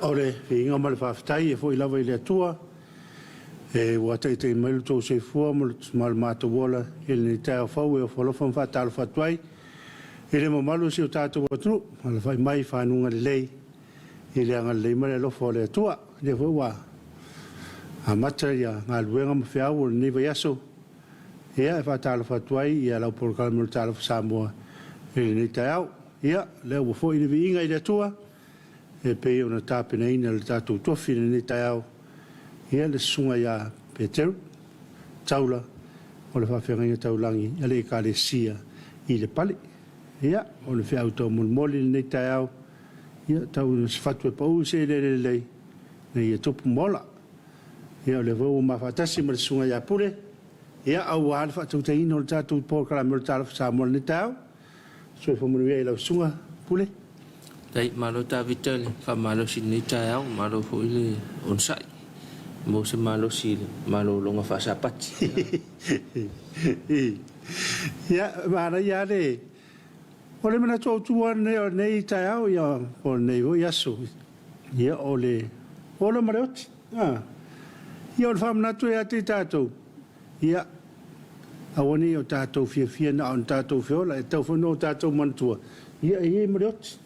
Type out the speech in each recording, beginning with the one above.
O le viiga ma le faafetai e foi lava i le Atua e ua taitai mai lo outou soifua ma le matou ola i lenei taeao fou e ofo alofa ma faatalofa atu ai i le mamalu o si o tatou atunuu, alafai mai i fanuga lelei i le agalelei ma le alofa o le Atua. O lea foi ua amata ia galuega ma feau o lenei vaiaso. Ia, e faatalofa atu ai i lau polokalame o le Talofa Samoa i lenei taeao. Ia, o lea ua foi le viiga i le Atua e pei ona tapenaina le tatou tofi i lenei taeao. Ia, le susuga ia Peteru Taula o le faafeagaiga taulagi a le Ekalesia i Lepale. Ia, o le feau taumolimoli i lenei taeao, ia, tau ina se fatu e pau i se eleele lelei, ina ia tupu ma ola. Ia, o lea foi ua mafaatasi ma le susuga ia Pule, ia, aua le faatautaiga o le tatou polokalame o le Talofa Samoa i lenei taeao. Soifua manuia i lau susuga Pule. Tai, malo Tavita i le faamalosi i lenei taeao, malo foi le onosai. Maua se malosi i le malologa faasapati. Ia, manaia lava le... O le manatu autu lava lenei o lenei taeao, ia, po o lenei foi aso, ia, o le ola ma le oti. Ia, o le faamanatu ia te i tatou, ia, aua ne i o tatou fiafia na o ni tatou feola, e tatau foi ona o tatou manatua, ia, e i ai ma le oti.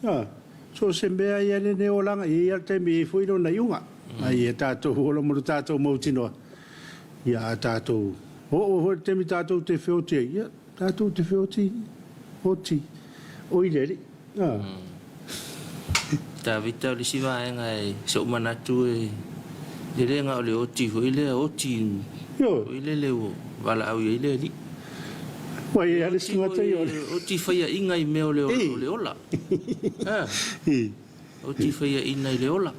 So o se mea ia lenei olaga, e i ai lava le taimi e i ai foi lona iuga. A ia tatou ola ma lo tatou mautinoa, ia a tatou oo foi i le taimi tatou te feoti ai, ia tatou te feoti oti oi le Alii. Tavita, o le isi vaega e so'u manatu e le na o le oti foi lea, oti foi lele ua valaau i ai le Alii. Ua i ai lava le isi tagata ia o le Oti faiaina i mea o le ola. Oti faiaina i le ola.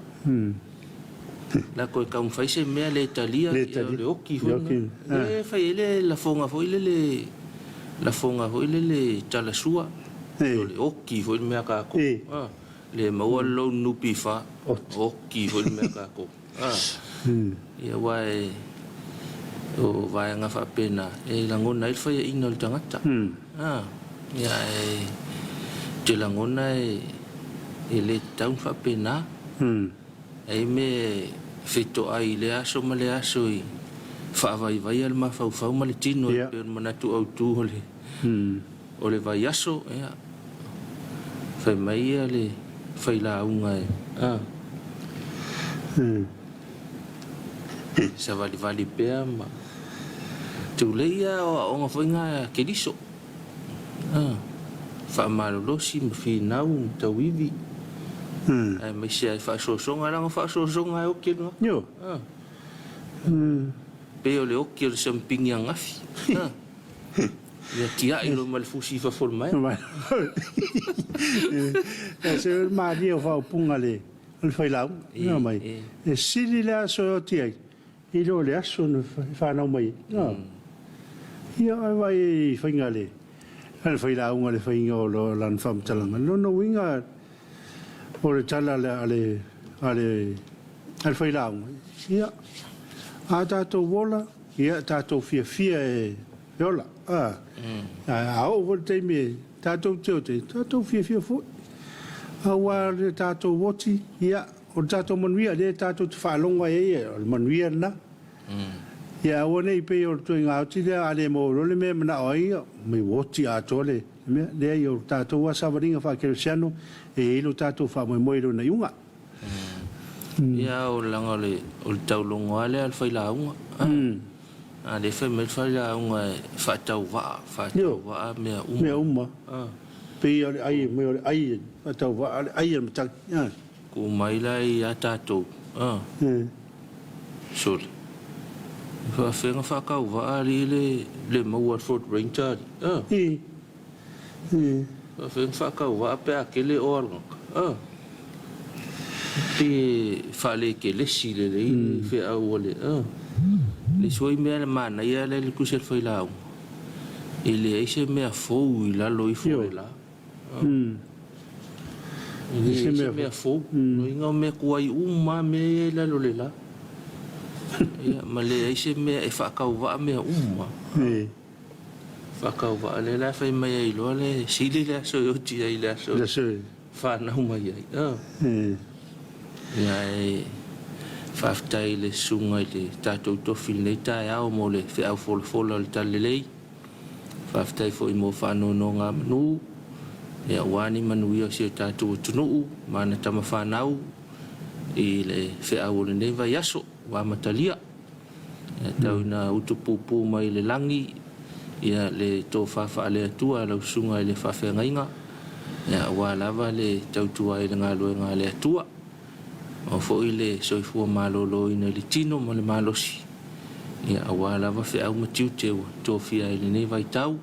Lako e taumafai se mea le talia, ia o le oti foi lena. Le fai ai le lafoga foi lele, lafoga foi lele talasua, o le oti foi le mea a tatou. Le maua le loan NPF, oti foi le mea a tatou. Ia aua e o vaega faapena e lagona ai le faiaina o le tagata. Ia ae ou te lagona e le tatau ona faapena. E i ai mea e fetoai i lea aso ma lea aso i faavaivaia le mafaufau ma le tino e pei o le manatu autu o le vaiaso, ia, fai mai ia le failauga e savalivali pea ma tulei ia o aoaoga foi na a Keriso. Faamalolosi ma finau ma tauivi, aemaise ai faasoasoga, leaga o faasoasoga e oki e le tagata. Pei o le oki o le sampini ananafi. Ia tiai loa ma le fusi i fafo o le maea. E se o le malie o faaupuga a le failauga, mai, e sili le aso e oti ai i lo le aso na fanau mai ai. Ia, ai vaai i faiga a le failauga le faiga o lana faamatalaga. Lona uiga o le tala a le failauga, ia, a tatou ola, ia tatou fiafia e ola. A oo foi le taimi e tatou te oti ai, tatou fiafia foi. Aua o le tatou oti, ia, o le tatou manuia, lea tatou te faalogo ai, o le manuia lena. Ia aua ne i pei o le ituaiga oti lea, a le maua loa le mea e manao ai, mai ua oti atoa le mea. Leai, o le tatou lava savaliga faakerisiano, e i ai lo tatou faamoemoe i lona iuga. Ia, o leaga o le taulogo lava lea a le failauga. A lea fai mai le failauga e faatauvaa, faatauvaa mea uma. Mea uma. Pei o le ai, mai o le ai, faatauvaa le ai a le matagi. Tuu mai la ia tatou, sole, e faafefea ona faatauvaa alii le maua a le Ford Ranger alii? Faafefea ona faatauvaa pe a tele oa a le tagata? Pei e faalekelesi lelei le feau a le. Le isi foi mea manaia lea i le tusi a le failauga, e leai se mea fou i lalo ifo o le la. E leai se mea fou. Lona uiga o mea tuai uma lava mea ia i lalo o le la. Ia, ma leai se mea e faatauvaa mea uma. Faatauvaa lea la e fai mai ai loa le sili le aso e oti ai i le aso e fanau mai ai. Ia e faafetai i le susuga i le tatou tofi i lenei taeao mo le feau folafola o le Talalelei. Faafetai foi mo faanonogamanu ia aua ni manuia o si o tatou atunuu ma ana tama fanau i le feau o lenei vaiaso ua amatalia. Ia tau ina utupupu mai le lagi ia le tofa faale-Atua a lau susuga i le faafeagaiga ia aua lava le tautua ai i le galuega a le Atua. Maua foi le soifua maloloina i le tino ma le malosi ia aua lava feau ma tiute ua tofia ai i lenei vaitau.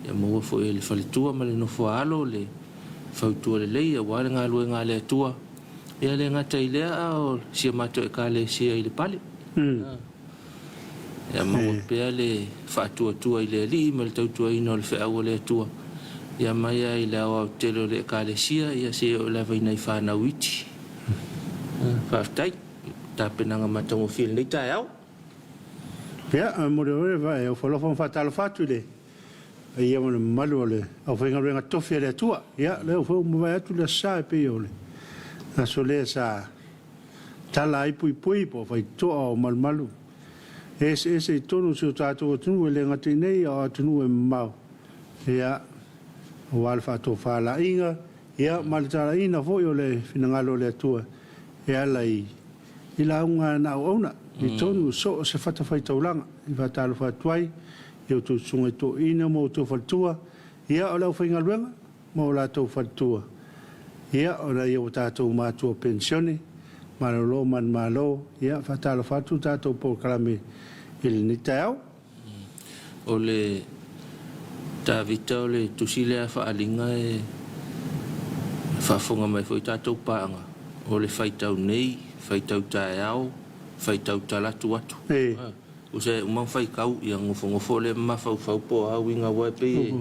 Ia maua foi e le faletua ma le nofoaalo le fautua lelei aua le galuega a le Atua. Ia le gata i lea a o si a matou Ekalesia i Lepale. Ia maua pea le faatuatua i le Alii ma le tautuaina o le feau a le Atua. Ia mai lava i le aoaotele o le Ekalesia, ia seia oo lava i nai fanau iti. Faafetai. Tapenaga matagofie i lenei taeao. Ia, e momoli atu le ofo alofa ma faatalofa atu i le paia ma le mamalu o le aufaigaluega tofi a le Atua. Ia, o lea foi ua mavae atu le Aso Sa e pei o le aso lea sa tala ai puipui po o faitotoa o malumalu eseese i totonu o si o tatou atunuu e le gata i nei a o atunuu e mamao. Ia, aua le faatofalaiga, ia ma le talaina foi o le finagalo o le Atua e ala i lauga na auauna i totonu o so o se fatafaitaulaga. E faatalofa atu ai i outou susuga i toeaiina ma outou faletua, ia o le aufaigaluega ma o latou faletua. Ia, o nai o tatou matua penisione, malolo manumalo, ia faatalofa atu le tatou polokalame i lenei taeao. O le Tavita o le tusi lea faaaliga e faafofoga mai foi tatou paaga, o le faitau nei, faitau taeao, faitau talatu atu. Tusa e uma ona faitau, ia nofonofo lea ma mafaufau po o a uiga aua e pei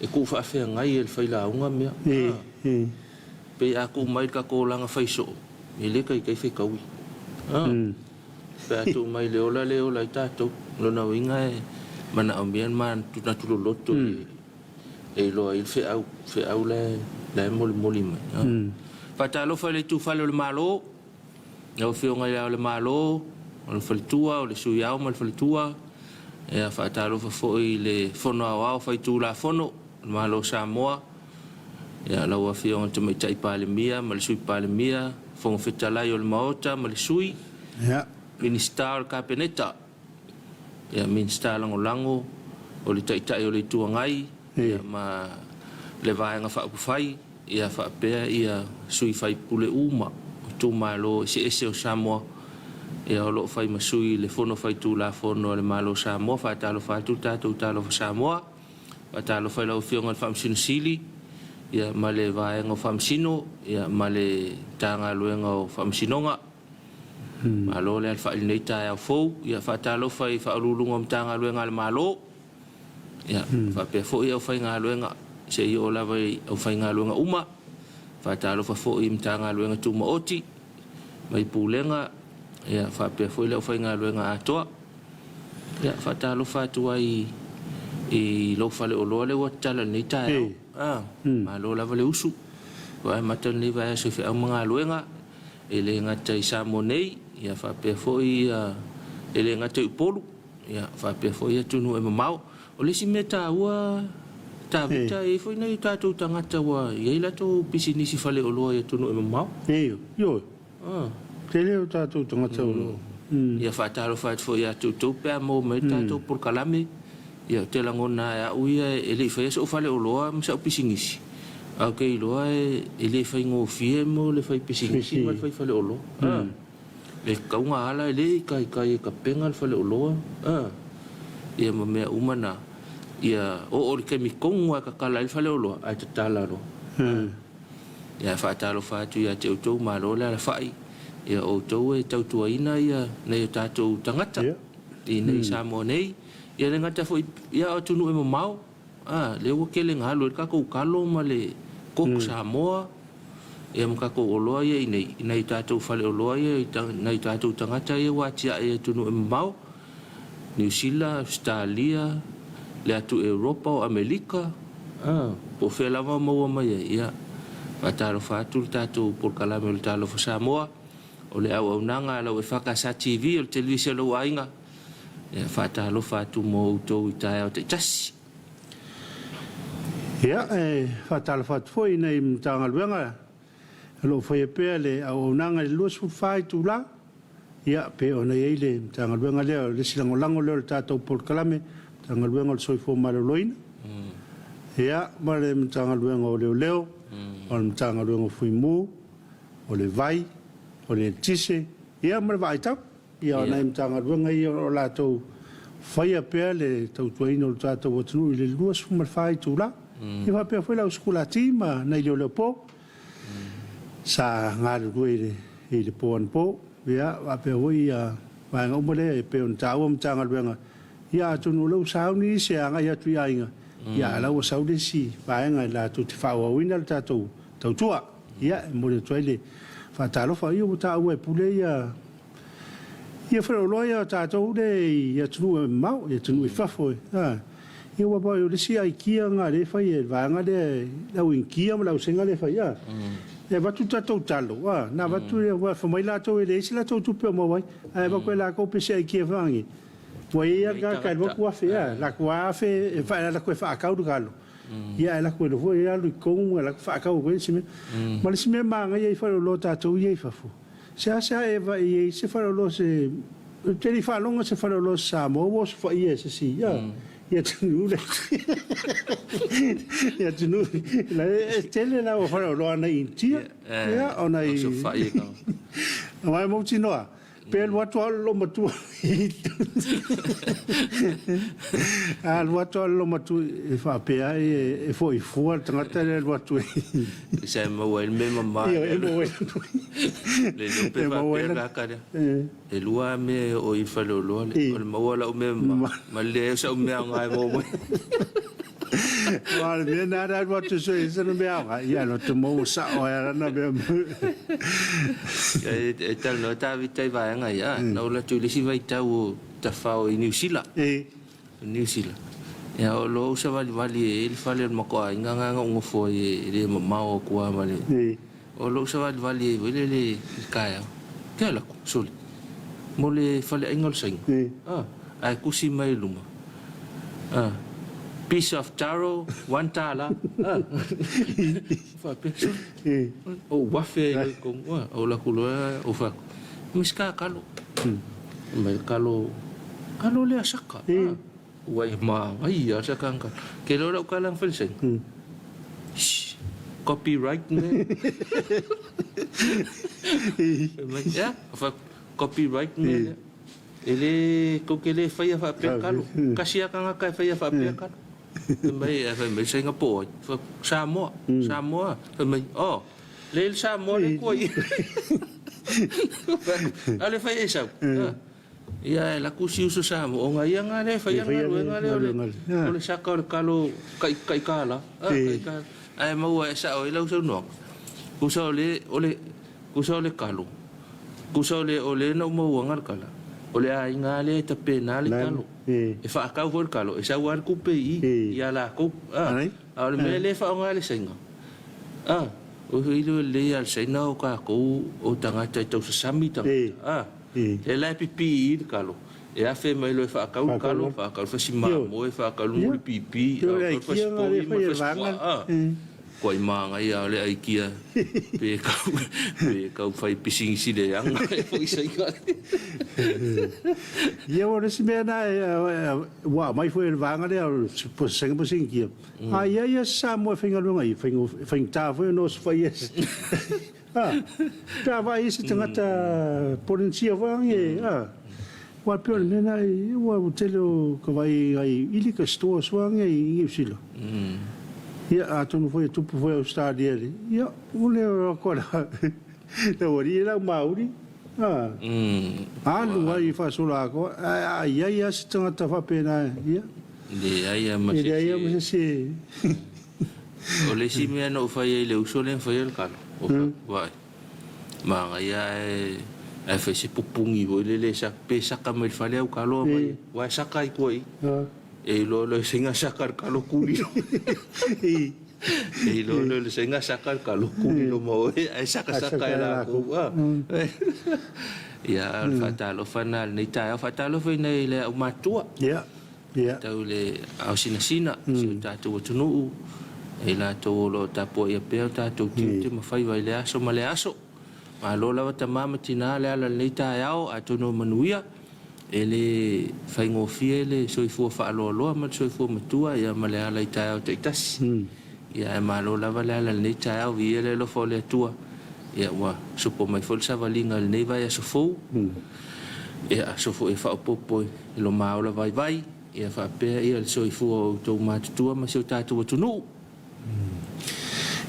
e tuufaafeagai e le failauga mea. Pei a tuu mai i le tatou olaga fai soo, e le taitai fetaui. Pe a tuu mai i le ola lea e ola ai tatou. O lona uiga e manaomia le manatu loloto e iloa ai le feau, feau la e molimoli mai. Faatalofa i le itufale o le Malo, lau Afioga i Le Ao o le Malo, o le Faletua, o le Sui Ao ma le Faletua. Ia faatalofa foi i le Fono Aoao Faitulafono o le Malo o Samoa, ia lau Afioga i le Tamaitai Palemia ma le Sui Palemia, Fofoga Fetalai o le Maota ma le Sui, Minisita o le Kapeneta, ia Minisita Lagolago, o le Taitai o le Itu Agai, ia ma le Vaega Faaupufai, ia faapea ia sui faipule uma o itumalo eseese o Samoa, ia o lo o fai ma sui i le Fono Faitulafono a le Malo o Samoa. Faatalofa atu le tatou Talofa Samoa. Faatalofa i lau Afioga i le Faamasino Sili, ia ma le Vaega o Faamasino, ia ma le Matagaluega o Faamasinoga. Malo le alafai i lenei taeao fou. Ia faatalofa i Faauluuluga o Matagaluega a le Malo, ia faapea foi aufaigaluega seia oo lava i aufaigaluega uma. Faatalofa foi i Matagaluega Tumaoti mai Pulega, ia faapea foi le aufaigaluega atoa. Ia faatalofa atu ai i lou faleoloa lea ua tatala i lenei taeao. Malo lava le usu. Ua amata lenei vaiaso i feau ma galuega, e le gata i Samoa nei, ia faapea foi e le gata i Upolu, ia faapea foi atunuu e mamao. O le isi mea taua Tavita, e i ai foi nai o tatou tagata ua i ai latou pisinisi faleoloa i atunuu e mamao. Ioe. Tele o tatou tagata o lo o. Ia faatalofa atu foi ia te outou pe a maua mai le tatou polokalame. Ia ou te lagona lava e au ia e le i faia sou faleoloa ma sau pisinisi, ae ou te iloa e le faigofie mo le fai pisinisi ma le fai faleoloa. E tatau ona ala e le itaita e tapena le faleoloa ia ma mea uma na. Ia oo i le taimi tonu lava e tatala ai le faleoloa ae tatala loa. Ia faatalofa atu ia te outou, malo le alafai, ia outou e tautuaina ia nai o tatou tagata i inei i Samoa nei, ia le gata foi ia o atunuu e mamao, a lea ua tele na alu ai le tatou talo ma le koko Samoa, ia ma tatou oloa ia i inei, i nai o tatou faleoloa ia i nai o tatou tagata ia ua atiae i atunuu e mamao, Niu Sila, Ausetalia, le atu Europa o Amelika, po o fea lava o maua mai ai, ia, faatalofa atu le tatou polokalame o le Talofa Samoa, O le auaunaga a lau EFKS TV, o le televise a lou aiga, ia faatalofa atu mo outou i taeao taitasi. Ia, e faatalofa atu foi i nai Matagaluega o lo o faia pea le auaunaga i le 24 itula, ia, pei ona i ai le Matagaluega lea, o le isi lagolago lea o le tatou polokalame, Matagaluega o le Soifua Maloloina, ia, ma le Matagaluega o Leoleo, o le Matagaluega o Fuimu, o le Vai, o le Eletise, ia ma le Vaai Tau. Ia, o nai Matagaluega ia o lo o latou faia pea le tautuaina o le tatou atunuu i le 24 itula. Ia faapea foi le au sikulati ma nai leoleo po sa galulue i le po anapo. Ia faapea foi ia vaega uma lea e pei ona taua Matagaluega. Ia atonu o lea ua sauni isi e agai atu i aiga, ia a o la ua sau le isi vaega e latou te faaauauina le tatou tautua. Ia, e momoli atu ai le faatalofa. Ia ua taua e pule ia ia faleoloa ia o tatou le i atunuu e mamao, i atunuu i fafo. Ia ua o le isi aikia lena lea e fai e le vaega lea, le au Initia ma le au Saina lea e fai. E avatu tatou talo, na avatu, ua fai mai latou e leai se latou tupe o maua ai, ae avatu e latou pe se aikia foi ua i ai lava tagata e alu atu afe, latou afe e latou e faatau le talo. Ia ae latou iloa foi e alu i totonu ma latou faatau atu ai isi mea. Ma le isi mea manaia i faleoloa a tatou ia i fafo, seasea e vaai i ai se faleoloa se ou te le i faalogo se faleoloa se Samoa ua osofaia e se isi i atunuu le i atunuu la e tele la ua faleoloa nai Initia ia ona i Osofaia ka. Aua e mautinoa pe alu atu lava o le loomatua, a alu atu lava o le loomatua e faapea ai e foi fua le tagata lea e alu atu e Sa e maua ai le mea mama. Ia, e maua ai Le iloa pe e maua ai faapea kaka lea. E lua lava mea e oo i le faleoloa lea. O le maua o lau mea mama ma le leai o sau mea aoga e maua mai. Aua o le mea lena na alu atu e ese le mea aoga, ia alu atu maua sao ai lana mea. E talanoa Tavita i vaega ia, na ou alu atu i le isi vaitau o tafao i Niu Sila. Niu Sila. Ia o lo o savalivali e i ai le fale o le matou aiga na na ou nofo ai e le mamao atu lava ma le. O lou savalivali ai foi lele i le taeao, ke alu atu, sole, mo le faleaiga o le Saina, ae tusi mai i luma, piece of taro, one tala, faapea, sole, ou afe ai loa i totonu, ou alu atu loa ou fai atu, ma se kalo, fai mai, kalo, kalo lea saka, Ua e manaia lava sa kala. Ke iloa lau kala na fai le Saina. Shh, copyright mea. Fai mai, ea? Fai atu, copyright mea lea. E le, tou te le faia faapea kalo. Tasi lava tagata e faia faapea kalo. Fai mai, ae fai mai Saina po o ai? Fai atu, Samoa, Samoa. Fai mai, oh, lea le Samoa lea e tua i i. Fai atu, a o le fai e sau. Ia e laku si uso Samoa ona ia nga lea e faia galuega lea o le saka o le kalo kai kala kai kala ae maua e sao ai lau saunoaga tusa o le o le tusa o le kalo tusa o le o le na ou maua le kala o le aiga lea e tapena le kalo e faatau foi le kalo e sau lava le tupe i i ia latou a o le mea lea e faaaoga e le Saina a o le lelei lava o le Saina o tatou o tagata e tausasami tagata a Lea la e pipii i le kalo, e afe mai loa e faatau le kalo, faatau le fasi mamoe, faatau le mulipipi, faatau le fasi povi ma le fasi puaa. Kuai manaia o le aikia pe kau, pe kau fai pisinisi leaga e foi saina. Ia o le isi mea lena ua aumai foi e le vaega lea o le saina po o se Initia, a i ai lava se Samoa e faigaluega i i, e faigata foi ona osofaia e se A, pe a vaai se tagata Polenisia foi age, a, aua pei o le mea lena, ua tele o ka vaai ai i liquor stores foi age i Niu Sila. Ia, atonu foi e tupu foi Ausetalia, ia, o le atu a le aualii e lau mauli, a, alu ai faasolo atoa, ae a i ai lava se tagata faapena, ia, Leai lava ma e leai lava ma se isi e. O le isi mea na ou fai ai i le uso lea na faia le kalo, o vaai, manaia ae ae fai se pupuni foi lele e pe saka mai le fale au kalo aumai, aua e saka i tua i i. E iloa loa e saiga saka le kalo kuli loa. E iloa lea o le saiga saka le kaloku lilo ma oe ae sakasaka e lakou a. Ia a o le faatalofa lena i lenei taeao. Faatalofa i nai le aumatua. Ia. Ia. Tau i le aosinasina o si o tatou atunuu, i latou o lo o tapuaia pea o tatou tiute ma faiva i lea aso ma lea aso. Malo lava tama ma tina le ala i lenei taeao, atonu e manuia. E le faigofie le soifua faaloaloa ma le soifua matua ia ma le ala i taeao taitasi. Ia ae malo lava le ala i lenei taeao, viia le alofa o le Atua. Ia ua sopo mai foi le savaliga i lenei vaiaso fou. Ia aso foi e faaopoopo i lo ma ola vaivai, ia faapea ia le soifua o outou matutua ma si o tatou atunuu.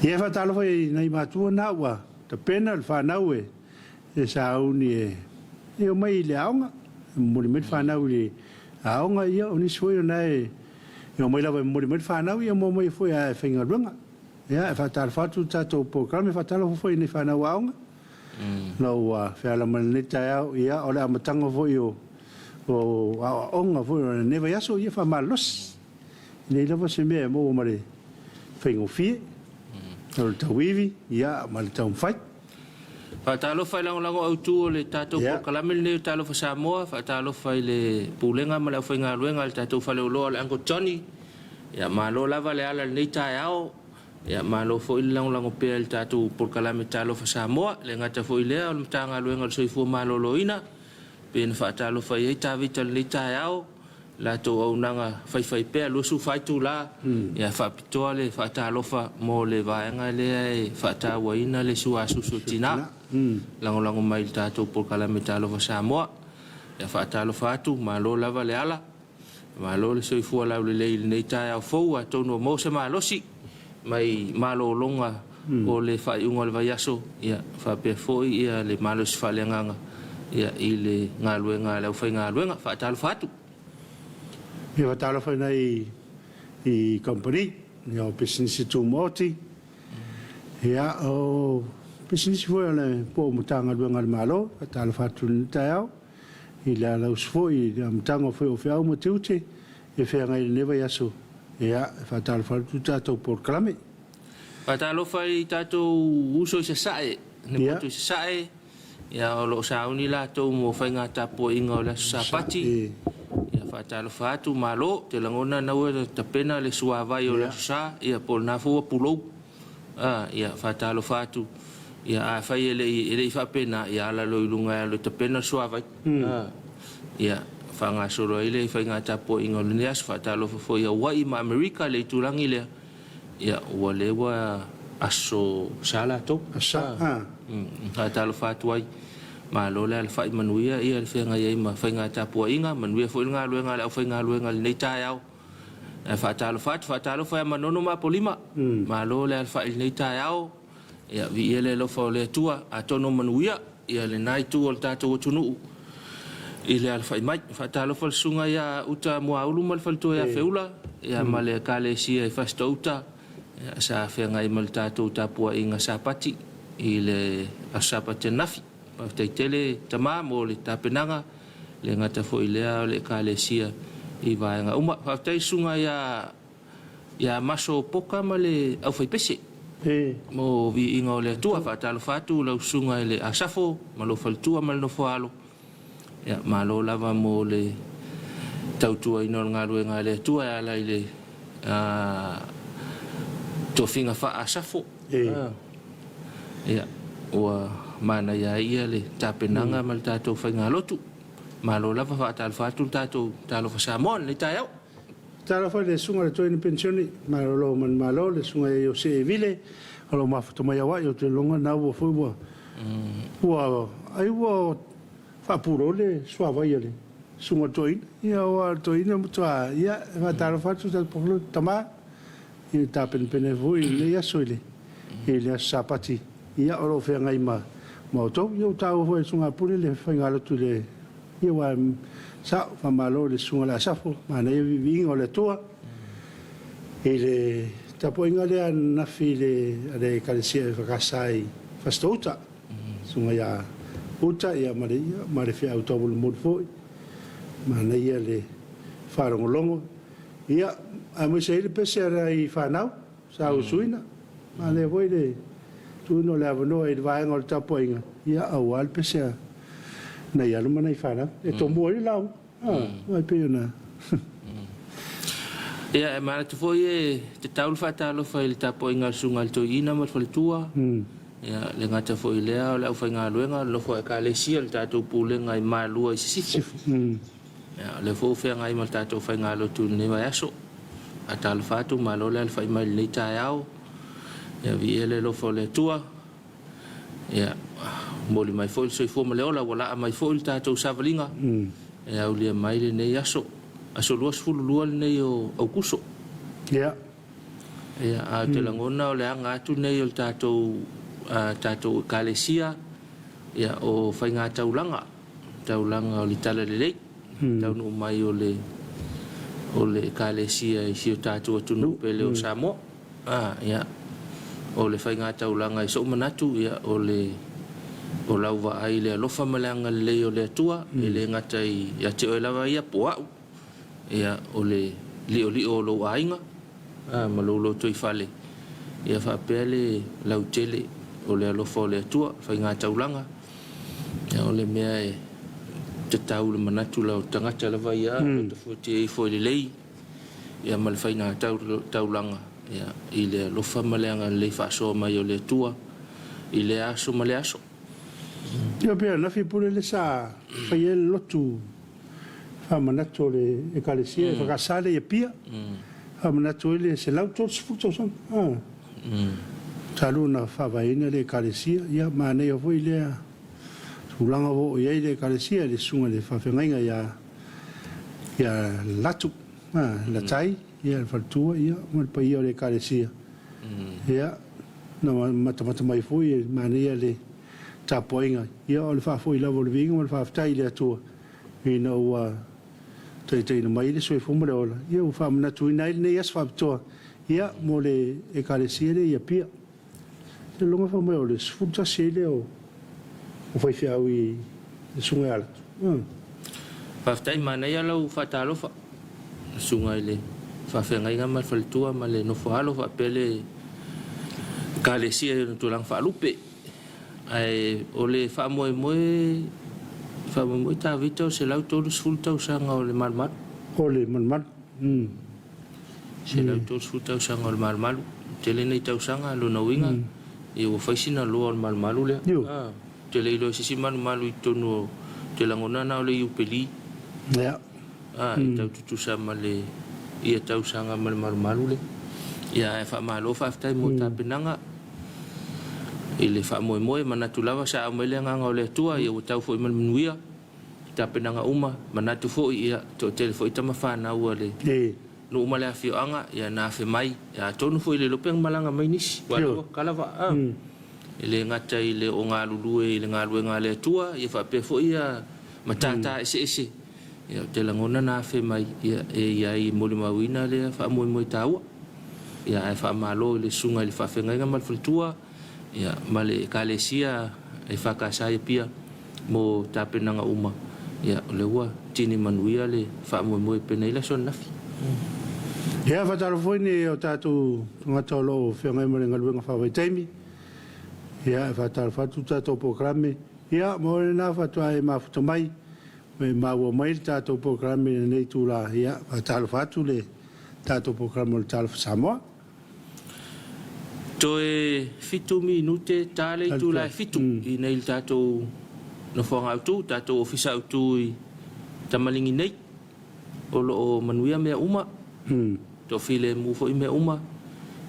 Ia e faatalofa i nai matua na ua tapena le fanau e e sauni e e omai i le aoga, e momoli mai le fanau i le aoga, ia o nisi foi o na e e omai lava e momoli mai le fanau, ia ma omai foi a e faigaluega. Ia e faatalofa atu le tatou polokalame, faatalofa foi i nei fanau aoga, na ua feala mai lenei taeao, ia o le amataga foi o o aoaoga foi o lenei vaiaso, ia faamalolosi. E leai lava se mea e maua ma le faigofie, o le tauivi, ia ma le taumafai. Faatalofa i lagolago autu o le tatou polokalame lenei o Talofa Samoa, faatalofa i le Pulega ma le aufaigaluega a le tatou faleoloa o le Uncle Johnny. Ia malo lava le ala i lenei taeao. Ia malo foi le lagolago pea i le tatou polokalame Talofa Samoa. E le gata foi i lea o le Matagaluega o le Soifua Maloloina, pei ona faatalofa i ai Tavita i lenei taeao. Latou auaunaga faifaipea 24 itula, ia faapitoa le faatalofa mo le vaega lea e faatauaina le suasusu o tina, lagolago mai i le tatou polokalame Talofa Samoa. Ia faatalofa atu, malo lava le ala, malo le soifua laulelei i lenei taeao fou, atonu ua maua se malosi mai malologa o le faaiuga o le vaiaso, ia faapea foi ia le malosi faaleagaga ia i le galuega a le aufaigaluega. Faatalofa atu. Ia faatalofa i nai i kamupani, ia o pisinisi tumaoti, ia o pisinisi foi o le po o Matagaluega a le Malo, faatalofa atu i lenei taeao i le alausi foi i le amataga foi o feau ma tiute e feagai i lenei vaiaso, ia e faatalofa atu le tatou polokalame. Faatalofa i tatou uso i Sasae, le motu i Sasae, ia o lo o sauni latou mo faiga tapuaiga o le Aso Sapati. Ia faatalofa atu, malo, ou te lagona na ua tapena le suavai o le Aso Sa, ia po o lena foi ua pulou. A, ia faatalofa atu, ia afai e le i, e le i faapena, ia ala loa i luga e alu e tapena le suavai. A, ia faagasolo ai le faiga tapuaiga o lenei aso. Faatalofa foi i Hawaii ma Amerika i le itulagi lea. Ia, ua le ua aso sa latou. Sa, a. Faatalofa atu ai. Malo le alafai manuia ia le feagai ai ma faiga tapuaiga, manuia foi le galuega a le aufaigaluega i lenei taeao. Ae faatalofa atu, faatalofa ia Manono ma Apolima. Malo le alafai i lenei taeao. Ia, viia le alofa o le Atua, atonu manuia ia lena itu o le tatou atunuu i le alafai mai. Faatalofa le susuga ia Uta Muaulu ma le faletua ia Feula, ia ma le Ekalesia i Fasitouta, ia, sa feagai ma le tatou tapuaiga Sapati i le Aso Sapati ananafi. Faafetai tele tama mo le tapenaga, le gata foi i lea o le Ekalesia i vaega uma. Faafetai susuga ia Ia Maso Poka ma le aufaipese mo viiga o le Atua. Faatalofa atu lau susuga i le Asafo ma lou faletua ma le nofoaalo. Ia, malo lava mo le tautuaina o le galuega a le Atua e ala i le tofiga faa-Asafo. Ia, ua manaia ai ia le tapenaga ma le tatou faigalotu. Malo lava, faatalofa atu le tatou Talofa Samoa i lenei taeao. Talofa i le Susuga i le Toeaina Penisione Malolo Manumalo, le Susuga ia Iose Evile, o lo o mafuta mai Hawaii, ou te lagona na ua foi ua ua ai ua faapulou le suavai a le Susuga i le Toeaina. Ia aua o le Toeaina matua ia e faatalofa atu tatou tama i le tapenapena ai foi i lenei aso i le i le aso Sapati ia o lo o feagai ma ma outou. Ia ua taua foi e le Susuga a Pule le faigalotu i le Ia aua e sao, faamalo i le Susuga i le Asafo, manaia viiviiga o le Atua i le tapuaiga lea ananafi i le a le Ekalesia EFKS i Fasitouta, Susuga ia Uta ia ma le ia ma le feau taumolimoli foi, manaia le faalogologo. Ia aemaise ai le pese a nai fanau. Sa usuina. Manaia foi le tuuina o le avanoa i le vaega o le tapuaiga, ia aua le pese a nai alo ma nai fanau e tomua ai le lauga. Ah, e pei ona. Ia, e manatu foi e tatau le faatalofa i le tapuaiga a le Susuga i le Toeaina ma le Faletua. Ia, le gata foi i lea o le aufaigaluega, le nofo a Ekalesia, le tatou pulega i Malua i Sisifo. Ia, o lea foi ua feagai ma le tatou faigalotu i lenei vaiaso. Faatalofa atu, malo le alafai mai i lenei taeao. Ia, viia le alofa o le Atua. Ia, momoli mai foi le soifua ma le ola ua laa mai foi le tatou savaliga e aulia mai lenei aso. Aso 22 lenei o Aukuso. Ia. Ia, ae ou te lagona o le aga atu lenei o le tatou, tatou Ekalesia, ia, o faigataulaga, taulaga o le Talalelei, taunuu mai o le, o le Ekalesia i si o tatou atunuu pele o Samoa. A, ia, o le faigataulaga i sou manatu, ia, o le, o lau vaai i le alofa ma le agalelei o le Atua, e le gata i, ia te oe lava ia, po o au, ia, o le liolio o lou aiga, a, ma lou lotoifale, ia faapea le lautele o le alofa o le Atua, faigataulaga, ia, o le mea e tatau i le manatu o lau tagata lava ia, mm. Lotofuatia ifo e lelei, ia ma le faiga taulaga ia, i le alofa ma le agalelei faasoa mai o le Atua i lea aso ma lea aso. Ia pei ananafi pule le sa fai ai le lotu faamanatu o le Ekalesia e whakasā le i Apia. Faamanatu ai le 130 tausaga. Ah. Talu ona faavaeina le Ekalesia, ia manaia foi lea tulaga ua oo i ai le Ekalesia i le susuga i le faafeagaiga ia ia Latu, ah, Latai, ia le faletua, ia ma le paia o le Ekalesia. Ia, na matamata mai foi e manaia le tapuaiga. Ia, o le faafoi lava o le viiga ma le faafetai i le Atua ina ua taitaiina mai le soifua ma le ola, ia ua faamanatuina ai lenei aso faapitoa, ia, mo le Ekalesia lea i Apia. Te logo fai mai o le 11 ai lea o faifeau i le susuga ia Latu. Faafetai, manaia lau faatalofa, le susuga i le faafeagaiga ma le faletua ma le nofo alo faapea le Ekalesia i ona tulaga faalupe. Ae o le faamoemoe, faamoemoe Tavita o le 130 tausaga o le malumalu. O le malumalu. 130 tausaga o le malumalu. Tele nei tausaga, lona uiga, ia ua fai sina loa o le malumalu lea. Ou te le iloa i se isi malumalu i totonu o, ou te lagona na o le Iupeli. Ia. E tau tutusa ma le ia tausaga ma le malumalu lea. Ia ae faamalo faafetai mo tapenaga i le faamoemoe, manatu lava sa aumai le agaga o le Atua, ia ua tau foi ma le manuia tapenaga uma, manatu foi ia toatele foi tama fanau a le nuu ma le afioaga, ia na afe mai, ia atonu foi le iloa pe malaga mai nisi, aua lea ua kala vaa, e le gata i le o galulue i le galuega a le Atua, ia faapea foi ia matata eseese, ia ou te lagona na afe mai, ia e i ai e molimauina lea faamoemoe taua. Ia ae faamalo i le susuga i le faafeagaiga ma le faletua, ia ma le Ekalesia e EFKS i Apia mo tapenaga uma, ia o lea ua tini manuia le faamoemoe pena i le aso ananafi. Ia, faatalofa foi nei o tatou tagata o lo o feagai ma le galuega faavaitaimi. Ia, e faatalofa atu le tatou polokalame. Ia, mo lena faatoa e mafuta mai, ma e maua mai le tatou polokalame i lenei itula. Ia, faatalofa atu le tatou polokalame o le Talofa Samoa. Toe 7 minute ta le itula e 7 i nei le tatou nofoaga autu, tatou ofisa autu i Tamaligi nei. O lo o manuia mea uma, toafilemu foi mea uma.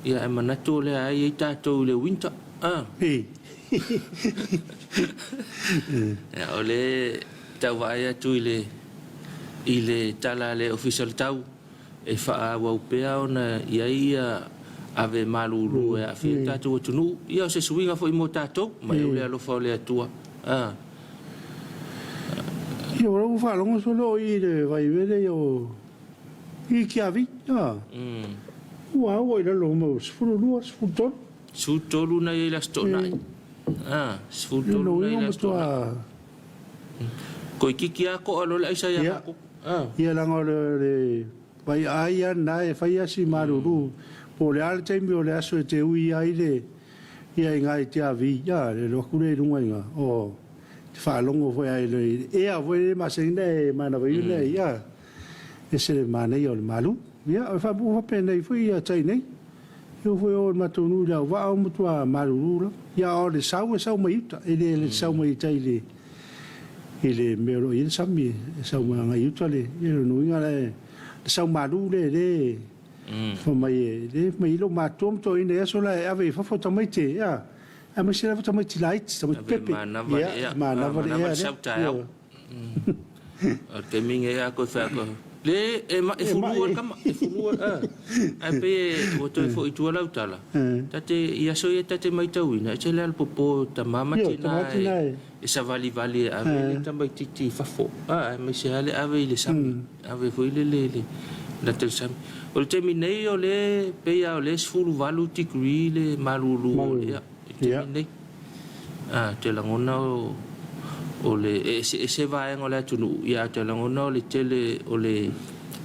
Ia ae manatu o lea ai ai tatou i le winter. Ah. Ia, o le tau vaai atu i le i le tala a le Ofisa o le Tau e faaauau pea ona i ai ia ave malulu e aafia le tatou atunuu. Ia o se suiga foi mo tatou, mai au le alofa o le Atua. Ah. Ia, ua ua faalogo solo o i le vaivele ia o i Kiavi. Ah. Ua au i lalo ma 12, 13. 13 na i ai le Aso Toonai. Ah, 13 na i ai le Aso Toonai. Toeitiiti lava to'a loa le aisa ia tatou. Ia leaga o le vaiaai lava lena e fai lava si malulu. Po o le a le taimi o le aso e te ui ai le ia i ina i Tiavi, ia, le alu atu lea i luga i ina, o te faalogo foi lava i le ea foi lea e masani ona e manava i ia, e ese le manaia o le malu. Ia, o le faapenei foi ia tai nei. E oo foi o le matou nuu i Leauvaa ua matua malulu lava. Ia, a o le sau e sau mai uta, e le sau mai tai i le mea o lo o i ai le sami, e sau mai agai i uta le, ia lona uiga la le sau malu lea e fai mai e le fai mai ai lou matua ma toeaiina i aso la e ave i fafo tamaiti, ia, aemaise lava tamaiti laiti, tamaiti pepe. Manava le ea. Ia, manava le Manava ea le lea. Sau taeao. O le taimi lenei a toe fai atu, le e ma e fulua le tama, e fulua a. Ae pei e ua toe foi i tua lau tala. Ta te i aso ia ta te matauina, e tele lava le popo o tama ma Io, tina tama tina e e. e savalivali e ave le tamaitiiti i fafo. A, aemaise lava le ave i le sami. Ave foi le le le lata i le sami. O le taimi nei o lea pei lava o lea e 18 degree le malulu o le ea i le taimi nei. A, ou te lagona o o le e eseese vaega o le atunuu, ia ae ou te lagona o le tele o le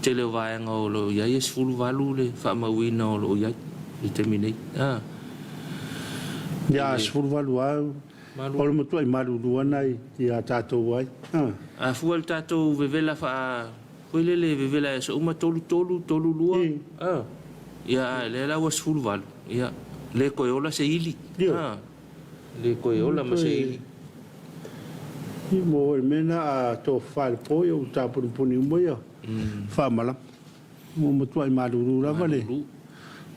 tele o vaega o lo o i ai e 18 le faamauina o lo o i ai i le taimi nei. A. Ia, 18 lava, o le matuai malulu lava ia tatou ai. A fua i le tatou vevela faa foi lele vevela i aso uma 33, 32, a. Ia a lea la ua 18, ia le toe ola se ili. A. Le toe ola ma se ili. Ia mo le mea lena a tofafa i le po, ia ua tapunipuni uma ia faamalama. Ua matuai malulu lava le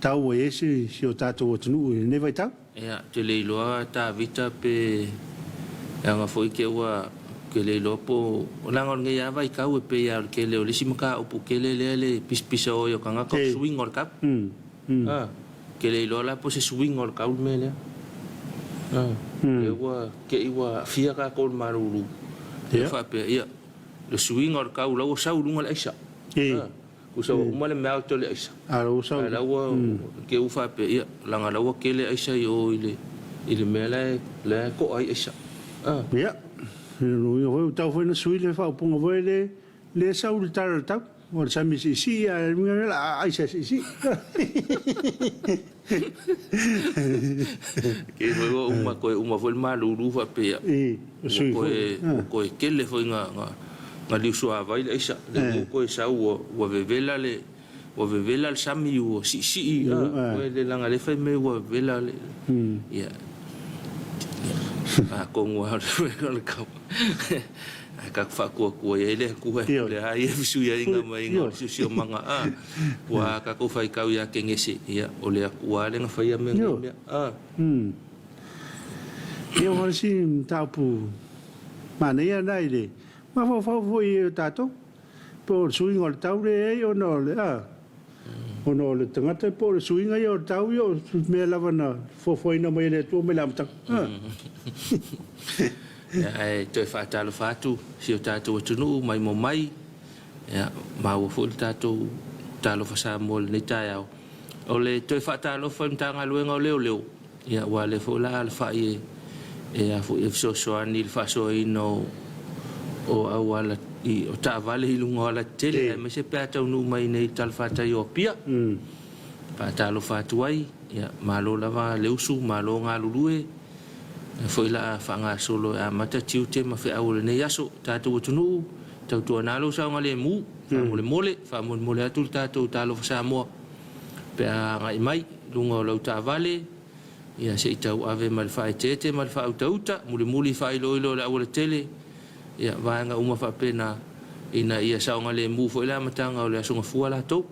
tau ua i ai si o tatou atunuu i lenei vaitau. Ia, ou te le iloa Tavita pe leaga foi ke ua ke le iloa po o leaga o lenei lava vaitau e pei lava o le tele o le isi mataupu tele lea le pisapisa oi o tagata o le suiga o le tau. A, ke le iloa la po o se suiga o le tau le mea lea. A, lea ua te i ua aafia tatou i le malulu. Lea faapea, ia, le suiga o le tau la ua sau i luga le aisa. A, tusa ua uma le mea o le aisa. A la ua sau. A la ua te u faapea, ia, leaga la ua tele aisa i o i le i le mea la e la e to'a ai aisa. A. Ia, lona uiga foi ua tatau foi ona sui le faaupuga foi lea lea sau i le tala o le tau. O le sami siisii ae uiga lea o le a aisa siisii. Ke foi ua uma toe uma foi le malulu faapea. I, Ua sui toe foi. ua toe tele foi na na na liusuavai le aisa. Lea ua toe sau ua ua vevela le ua vevela le sami ua siisii a. Ua le leaga lea fai mai ua vevela le ia. Atonu lava o le tau. Ae tatou faatuatua i ai le Atua e pule lava ia fesuiaiga mai o le siosiomaga a. Ua tatou faitau ia Kenese, ia, o le Atua lava lea na faia mea nei mea a. Ia, o le isi mataupu manaia lena i le mafaufau foi o tatou, po o le suiga o le tau lea e i ai ona o le a, ona o le tagata po o le suiga ia o le tau ia o mea lava na fuafuaina mai e le Atua mai le amataga. Ia, ae toe faatalofa atu si o tatou atunuu mai mo mai. Ia, maua foi le tatou talofa Samoa i lenei taeao. O le toe faatalofa i le Matagaluega o Leoleo, ia, aua o lea foi o le a alafai e e a foi e fesoasoani i le faasoaina o o auala i o taavale i luga o alatetele, aemaise pe a taunuu mai i inei i le talafatai o Apia. Faatalofa atu ai, ia, malo lava le usu, malo galulue. Lea foi o le a faagasolo e amata tiute ma feau o lenei aso. Tatou atunuu, tautuana lou saogalemu, faamolemole, faamolemole atu le tatou Talofa Samoa pe a agai mai i luga o lau taavale, ia se i tauave ma le faaeteete ma le faautauta, mulimuli faailoilo i le aualatele, ia vaega uma faapena ina ia saogalemu foi le amataga o le Aso Gafua latou.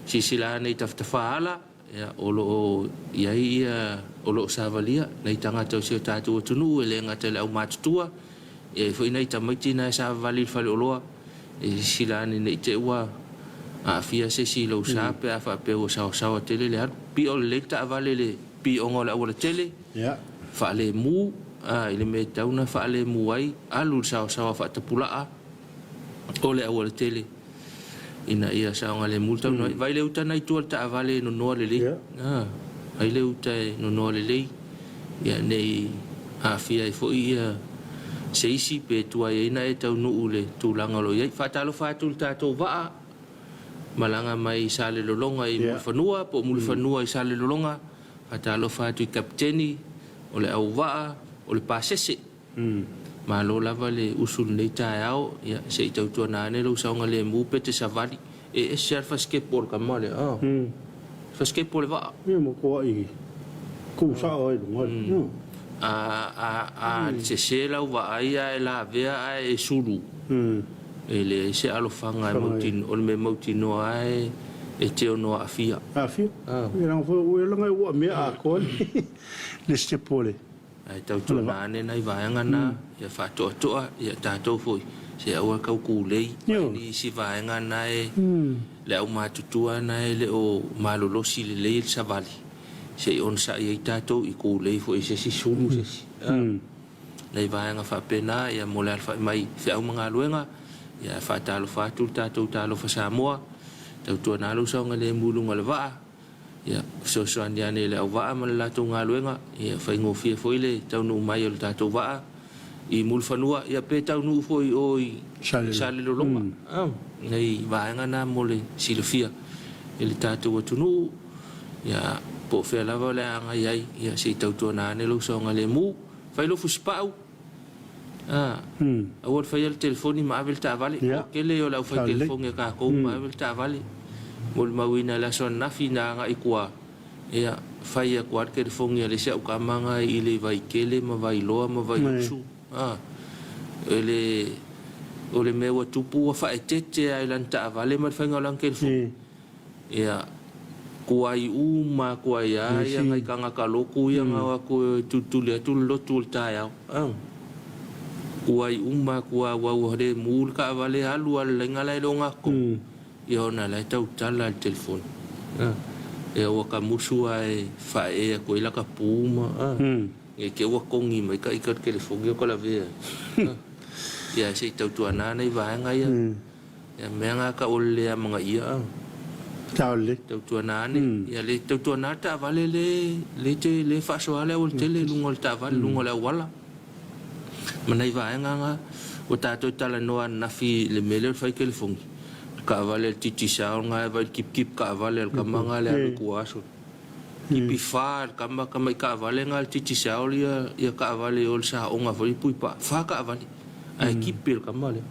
Silasila ane i tafatafa ala, ia, o lo o i ai ia, o lo o savalia nai tagata o si o tatou atunuu e le gata i le aumatutua, e i ai foi nai tamaiti na e savavali i le faleoloa, e silasila ane ne i te i ua aafia se isi i lou sa pe a faapea ua saosaoa tele le alu. Pio lelei le taavale i le pioga o le aualatele, faalemu i le mea e tatau ona faalemu ai, alu i le saosaoa faatapulaa o le aualatele ina ia saogalemu le taunuu ai. Vaai le uta na i tua i le taavale e nonoa lelei. Vaai le uta e nonoa lelei, ia ne i aafia ai foi ia se isi pe tuai ai ona e taunuu i le tulaga o lo o i ai. Faatalofa atu i le tatou vaa. malaga mai Salelologa i Mulifanua po o Mulifanua i Salelologa, faatalofa atu i Kapiteni o le auvaa o le pasese. Malo lava le usu i lenei taeao, ia se i tautuana ane lou saogalemu pe te savali. E ese lava le fasikepo o le tama lea, a. Fasikepo o le vaa. Ia matuai tu sao ai i luga. A, a, a sese lau vaai ae lavea ae e sulu, e leai se alofaga e mautinoa, o le mea mautinoa lava e te ono aafia. Aafia? Ia leaga foi ua leaga ua mea atoa le sitepu o le. Ae tautuana ane nai vaega na, ia faatoatoa, ia tatou foi, se aua tau kulei mai nisi vaega na e le aumatutua na e le o malolosi lelei le savali, se i onosai ai tatou i kulei foi i se isi sulu se isi. Nai vaega faapena, ia mo le alafai mai feau ma galuega, ia faatalofa atu le tatou Talofa Samoa, tautuana lou saogalemu i luga o le vaa, Ia fesoasoani ane i le auvaa ma le latou galuega, ia faigofie foi le taunuu mai o le tatou vaa i Mulifanua, ia pe taunuu foi i o i Salelologa. Nei vaega na mo le silafia e le tatou atunuu, ia po o fea lava o le a agai ai, ia se i tautuana ane lou saogalemu. Fai lou fusipau, Aua le faia le telefoni ma ave le taavale. O tele o le aufai telefoni a tatou ma ave le taavale. Molimauina i le aso ananafi na agai i tua, ia, fai atu lava le telefoni a le isi au tama na i le Vaitele ma Vailoa ma Vaiusu. O le mea ua tupu ua faaeteete lava i lana taavale ma le faiga o lana telefoni. Ia, tuai uma atu ai lava ia nai tagata lotu ia na o atu e tulituli atu le lotu o le taeao. Tuai uma atu lava aua ua le mu le taavale alu lava i le laina la e le o gatotonu, ia ona o la e tautala i le telefoni. Ia ua tamusu lava e faaee atu ai lata pu ma, ne i te i ua togi mai ta ita i le telefoni o ta lavea ai. Ia se i tautuana nai vaega ia. Ia mea na tau o le le amanaia a. Tau le. Tautuana ane. Ia le tautuana le taavale le le te le faasoa le aualatele i luga o le taavale, luga o le auala. Ma nai vaega na ua tatou talanoa ananafi i le mea lea o le fai telefoni. Le taavale a le Digicel na e vaai i le tipitip taavale a le tama na le alu i tua aso. Tipi fa le tama tamai taavale na a le Digicel ia ia taavale i o i le saoga foi i Puipaa. Fa taavale. Ae tipi le tama lea.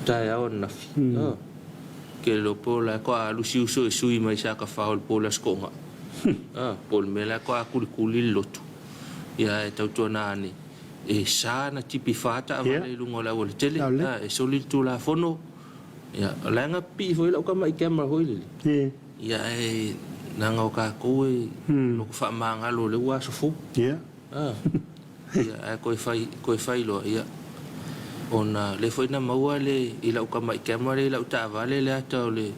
Taeao ananafi. Ke le po la ko a lusi uso e sui mai sa ka fa o le po le aso toga. Po o le mea la ko a kulikuli le lotu. Ia e tautuana ane e sa na tipi fa taavale i luga o le aualatele. E soli le Tulafono. Ia o la e gapipii foi lau tama i camera foi lele. Ia ae leaga o tatou e loto faamagalo o lea ua aso fou. Ia, ae toe fai, toe fai loa, ia, ona lea foi na maua le, i lau tamai camera lea i lau taavale le ata o le,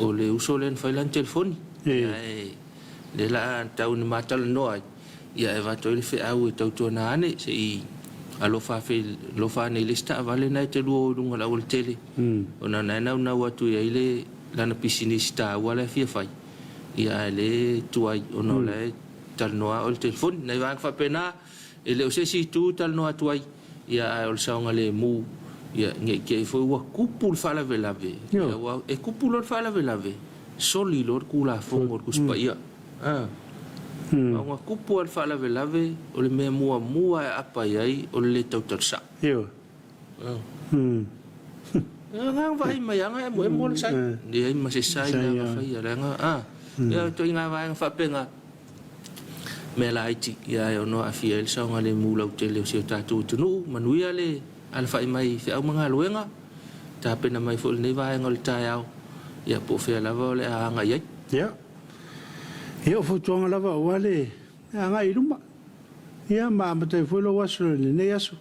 o le uso lea na fai lana telefoni. Ia, ae lea la a tau ina ma talanoa ai, ia, e avatu ai le feau e tautuana ane, se i alofa afe, alofa ane i le isi taavale lena e te lua o i luga o le aualatele, ona o lena e naunau atu i ai le, lana pisinisi taua la e fia fai, ia, ae lea e tuai ona o la e Talanoa o le telefoni. Nai vaega faapena, e le o se isi itu e talanoa atu ai, ia ae o le saogalemu, ia ne i te i foi ua tupu le faalavelave, ia aua e tupu loa le faalavelave, soli loa le Tulafono o le Tusi Paia. A ona tupu lava le faalavelave, o le mea muamua e aapa i ai o le le tautala sao. Ioe. Ia na vaai mai lava na emoemo le sai. Leai ma se sai na na faia leaga a. Ia ituaiga vaega faapena mea laiti ia e ono aafia ai le saogalemu lautele o si o tatou atunuu. Manuia le alafai mai i feau ma galuega, tapena mai foi i lenei vaega o le taeao, ia po o fea lava o le a agai ai. Ia. Ia o fautuaga lava aua le agai i luma. Ia ma amata ai foi lou aso i lenei aso.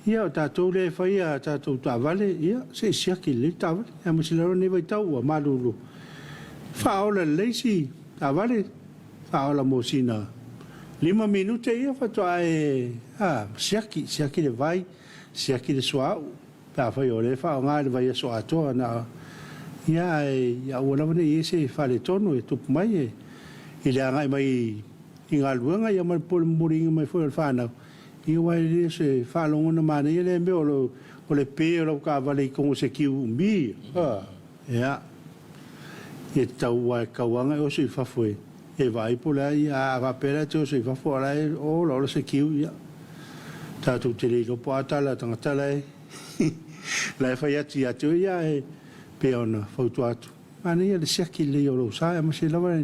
Ia o tatou lea e fai a tatou taavale, ia se i siaki lelei le taavale. Ia ma sila loa lenei vaitau ua malulu. Faaola lelei si taavale, faaola mo sina 5 minute ia faatoa e a, siaki, siaki le vai, siaki le suauu, pe afai o lea e faaaoga i le vaiaso atoa na ia ae ia aua lava ne i i ai se faaletonu e tupu mai e i le agai mai i galuega ia ma le momoliina mai foi o le fanau. Ia aua e le o se faalogona manaia lea mea o le pe o lau taavale i totonu o se kiu umi. Ia. E tatau aua e tatau lava ona e oso i fafo e e vaai po o le a, ia, a faapea la e te oso i fafo a o la e olaola se kiu, ia, tatou te le iloa po o a tala a tagata la e la e fai atu ia te oe, ia, ae pei ona fautua atu, manaia le siaki lelei o lou sa, aemaise lava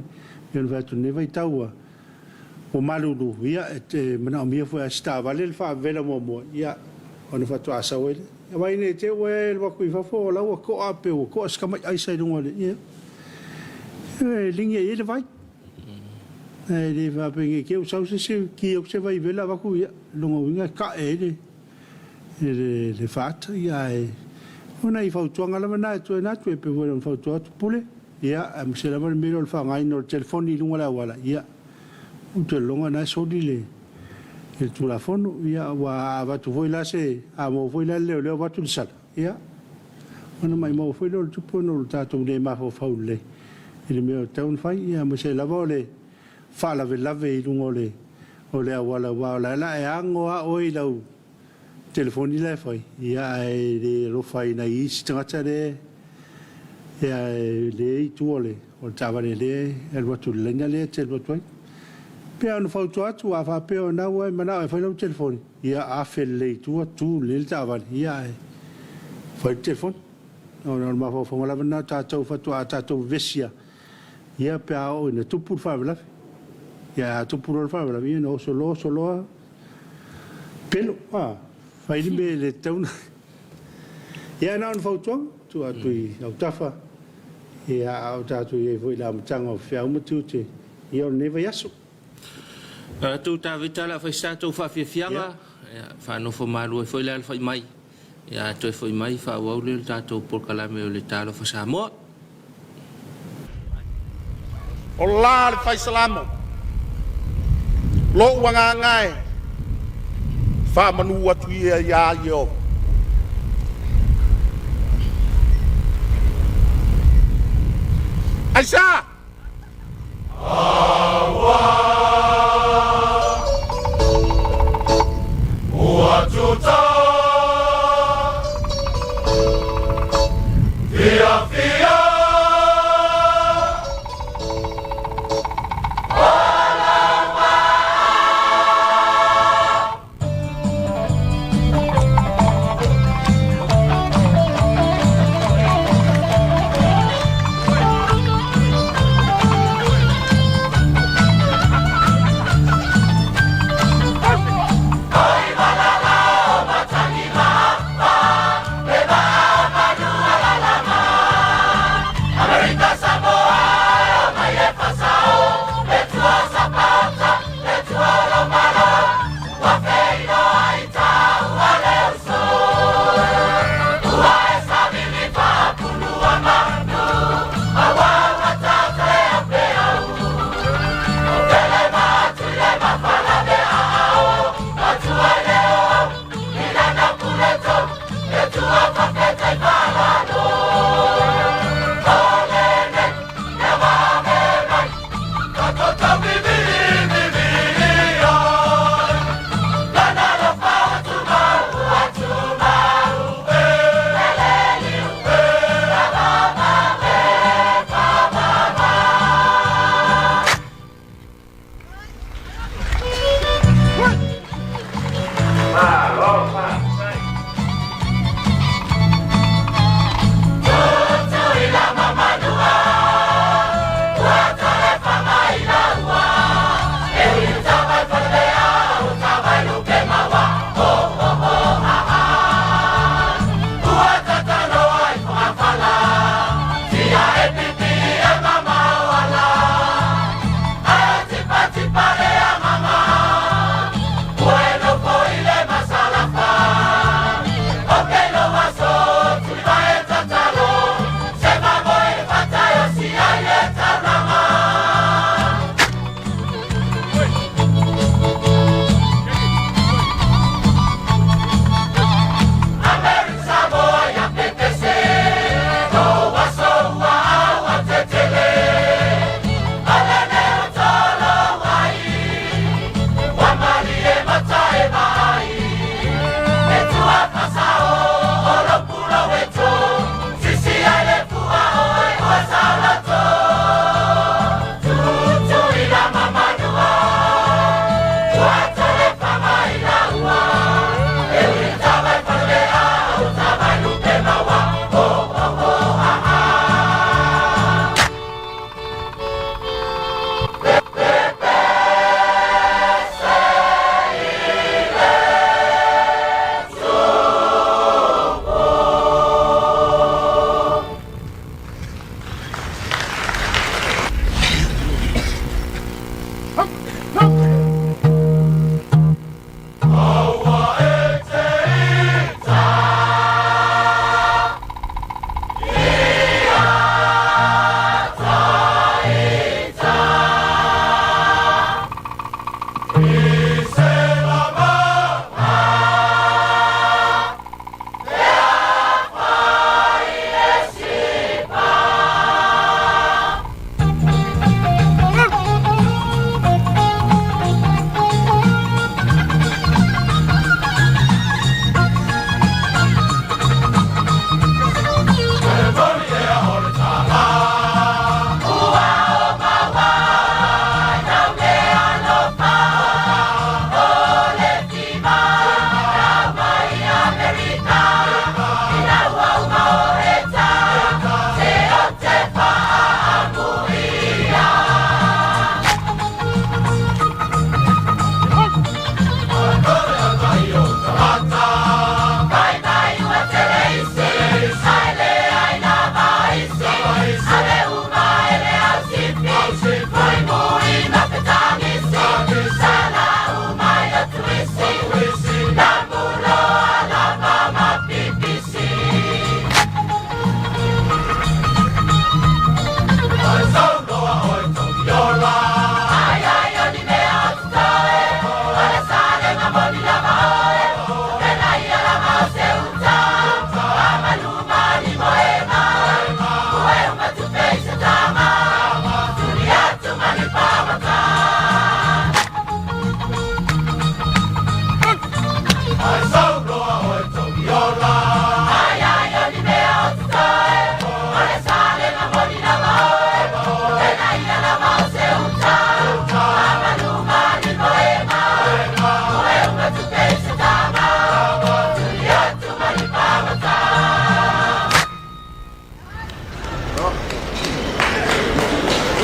pei ona fai atu i lenei vaitau ua ua malulu, ia, e te manaomia foi lava e se taavale le faavela muamua, ia, ona faatoa sau ai lea. Vaai ne i te i ua e alu atu i fafo o la ua to'a pe ua to'a se tamai aisa i luga o le, ia, e ligi ai i ai le vai. Ae le faapea ne i te i ua sau se isi ki atu se vaivela avatu, ia, lona uiga e ta'e ai le, le, le faata. Ia, ae o nai fautuaga lava na e tuuina atu e pei foi ona fautua atu Pule, ia, aemaise lava le mea lea o le faaaogaina o le telefoni i luga o le auala, ia, ou te lagona o lena e soli le le Tulafono. Ia, aua a avatu foi la se, a maua foi la e le leoleo avatu le sala, ia, ona maumau foi lea o le tupu ona o le tatou le mafaufau lelei i le mea e tatau ona fai, ia aemaise lava o le faalavelave i luga o le o le auala, aua o la e o le a e ago lava oe i lau telefoni la e fai, ia ae le alofa i nai isi tagata lea e i tua o le taavale lea e alu atu i le laina lea e te alu atu ai. Pei lava ona fautua atu, a faapea o lena ua e manao e fai lau telefoni, ia afe lelei i tua, tu lelei le taavale, ia ae fai le telefoni. Ona o le mafaufauga lava lena o tatou faatoa tatou vevesi lava, ia pe a oo ina tupu le faalavelave. Ia ae a tupu loa le faalavelave, ia ona oso loa oso loa pelo, a, fai le mea e le tatau ona. Ia na ona fautuaga, tuu atu i autafa, ia a o tatou i ai foi i le amataga o feau ma tiute ia o lenei vaiaso. Atu Tavita o le a fai se tatou faafiafiaga, ia faanofo malu ai foi le alafai mai. Ia a toe foi mai faaauau lea o le tatou polokalame o le Talofa Samoa. O la le fai Salamo, lou agaga e, faamanu atu ia ia Ieova. Aisea? Ua tuta fiafia.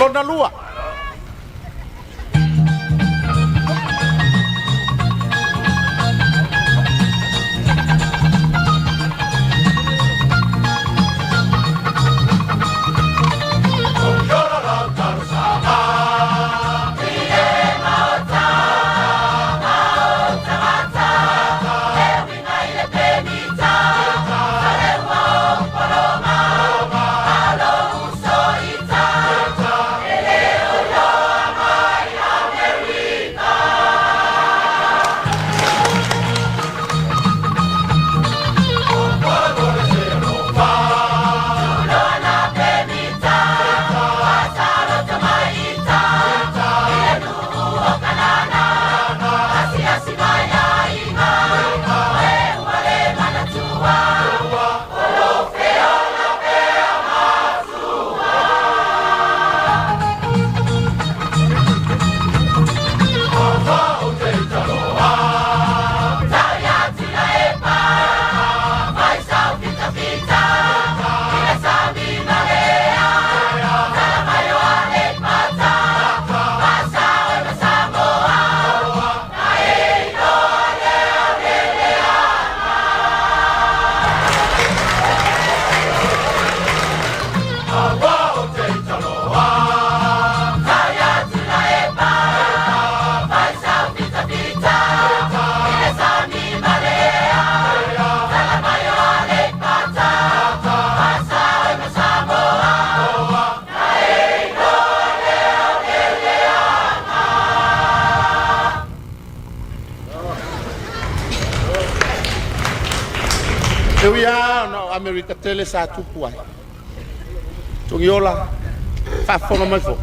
Lona lua. E ui lava ona o Amerika tele sa tupu ai. Togiola, faafofoga mai foi.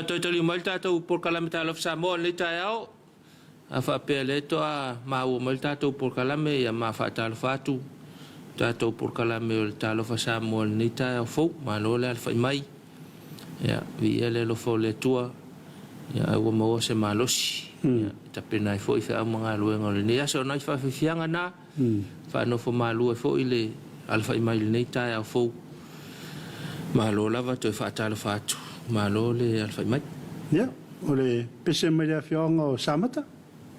Ia, toe taliu mai le tatou polokalame Talofa Samoa i lenei taeao. A faapea lea toa maua mai le tatou polokalame, ia ma faatalofa atu tatou polokalame o le Talofa Samoa i lenei taeao fou. Malo le alafai mai. Ia, viia le alofa o le Atua. Ia, ae ua maua se malosi. Ia, e tapena ai foi feau ma galuega o lenei aso. O nai faafiafiaga na, faanofo malu ai foi le alafai mai i lenei taeao fou. Malo lava toe faatalofa atu. Malo le alafai mai. Ia, o le pese mai le afioaga o Samata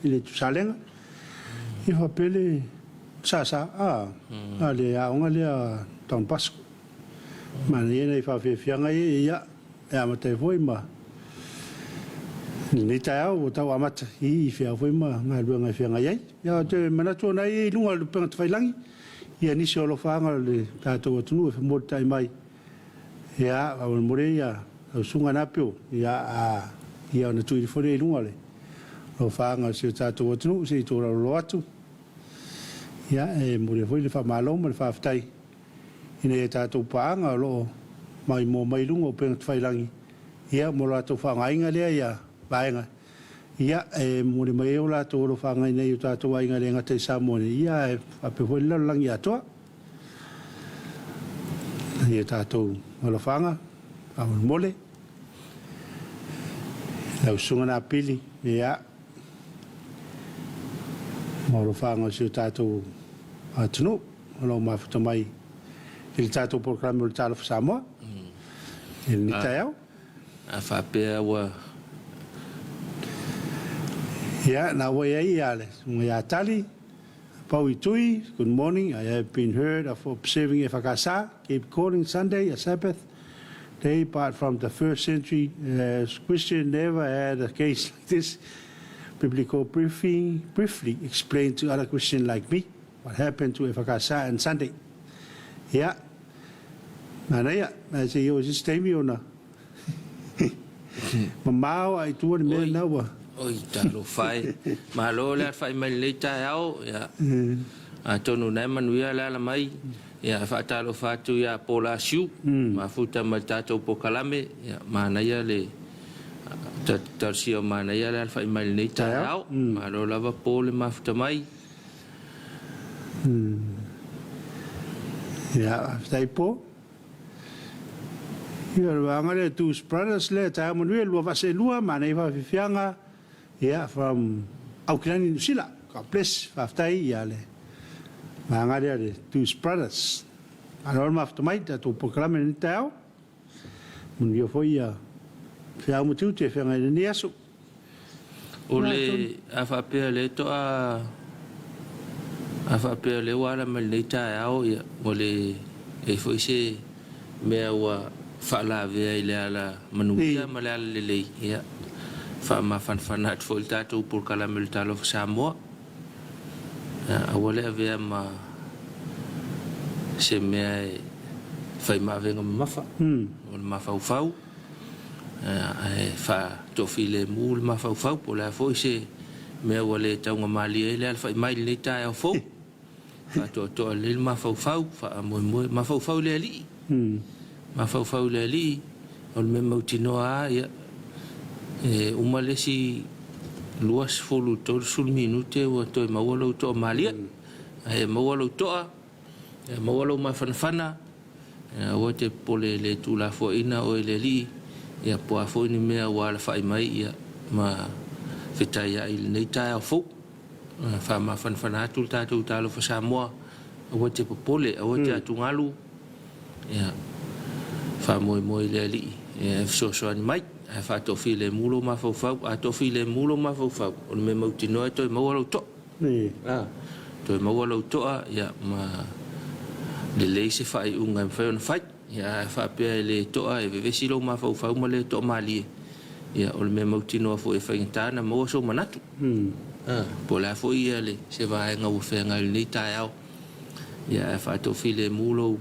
i le Tusalega, ia faapea le sasa a, a le aoga lea Don Bosco. Manaia nai faafiafiaga ia, ia, e amata ai foi ma lenei taeao ua tau amata i feau foi ma galuega e feagai ai. Ia, ou te manatu ona e i luga o le upega tafailagi, ia nisi o alofaaga o le tatou atunuu e femolitai mai. Ia, faamolemole ia lau susuga Napio, ia, a, ia ona tuuina foi lea i luga o le alofaaga o si o tatou atunuu se i tolaulaulau atu. Ia, e momoli ai foi le faamalo ma le faafetai ina ia tatou paaga o lo o maimoa mai i luga o upega tafailagi, ia, mo latou faaaogaina lea ia vaega, ia, e momoli mai ai o latou alofaaga i o tatou aiga e le gata i Samoa nei, ia, ae faapea foi le lalolagi atoa. Ia tatou alofaaga, faamolemole, lau susuga Napili, ia, mo alofaaga o si o tatou atunuu o lo o mafuta mai i le tatou polokalame o le Talofa Samoa i lenei taeao. A faapea ua. Ia, na ua i ai ia le susuga ia Tali, Pau i Tui, good morning. I have been heard of observing EFKS. Keep calling Sunday a Sabbath day, but from the first century, Christian never had a case like this. Biblical briefing, briefly explain to other Christian like me what happened to EFKS and Sunday. Ia, manaia, ae se i oo i se isi taimi ona mamao a i tua le mea lena ua. Oi, talofa e. Malo le alafai mai i lenei taeao. Ia, atonu o lena e manuia le ala mai. Ia, e faatalofa atu ia Paul Asiu, mafuta mai le tatou polokalame. Ia, manaia le talosia o manaia le alafai mai i lenei taeao. Malo lava Paul le mafuta mai. Ia, faafetai Paul. Ia, o le vaega lea Dues Brothers lea, taeao manuia, lua vaa seelua, manaia faafiafiaga, ia, from Aukilani, Niu Sila. God bless, faafetai ia le vaega lea le Dues Brothers. Malo le mafuta mai, tatou polokalame i lenei taeao. Manuia foi ia feau ma tiute e feagai i lenei aso. O le a faapea lea toa a faapea lea ua ala mai lenei taeao, ia, ua le i ai foi se mea ua faalavea i le ala manuia ma le ala lelei, ia, faamafanafana atu foi le tatou polokalame o le Talofa Samoa. Ia, aua le avea ma se mea e fai ma avega mamafa o le mafaufau, ae faatoafilemu le mafaufau, po o le a foi se mea ua le taugamalie ai le alafai mai i lenei taeao fou. Faatoatoa lelei le mafaufau, faamoemoe, mafaufau i le Alii, mafaufau i le Alii, o le mea mautinoa lava, ia, e uma le isi 20 30 minute ua toe maua lou toa malie. Ae maua lou toa, maua lou mafanafana, aua e te popole e le tuulafoaiina oe e le Alii, ia po o a foi ni mea ua alafai mai, ia, ma fetaiai i lenei taeao fou. Faamafanafana atu le tatou Talofa Samoa, aua e te popole, aua e te atugalu, ia, faamoemoe i le Alii e fesoasoani mai, ae faatoafilemu lou mafaufau. A toafilemu lou mafaufau, o le mea mautinoa e toe maua lou toa. A, toe maua lou toa, ia, ma lelei se faaiuga e mafai ona fai. Ia, a faapea e le toa, e vevesi lou mafaufau ma le toamalie, ia, o le mea mautinoa foi e faigata ona maua sou manatu. A, po o le a foi ia le, se vaega ua feagai i lenei taeao, ia, ae faatoafilemu lou,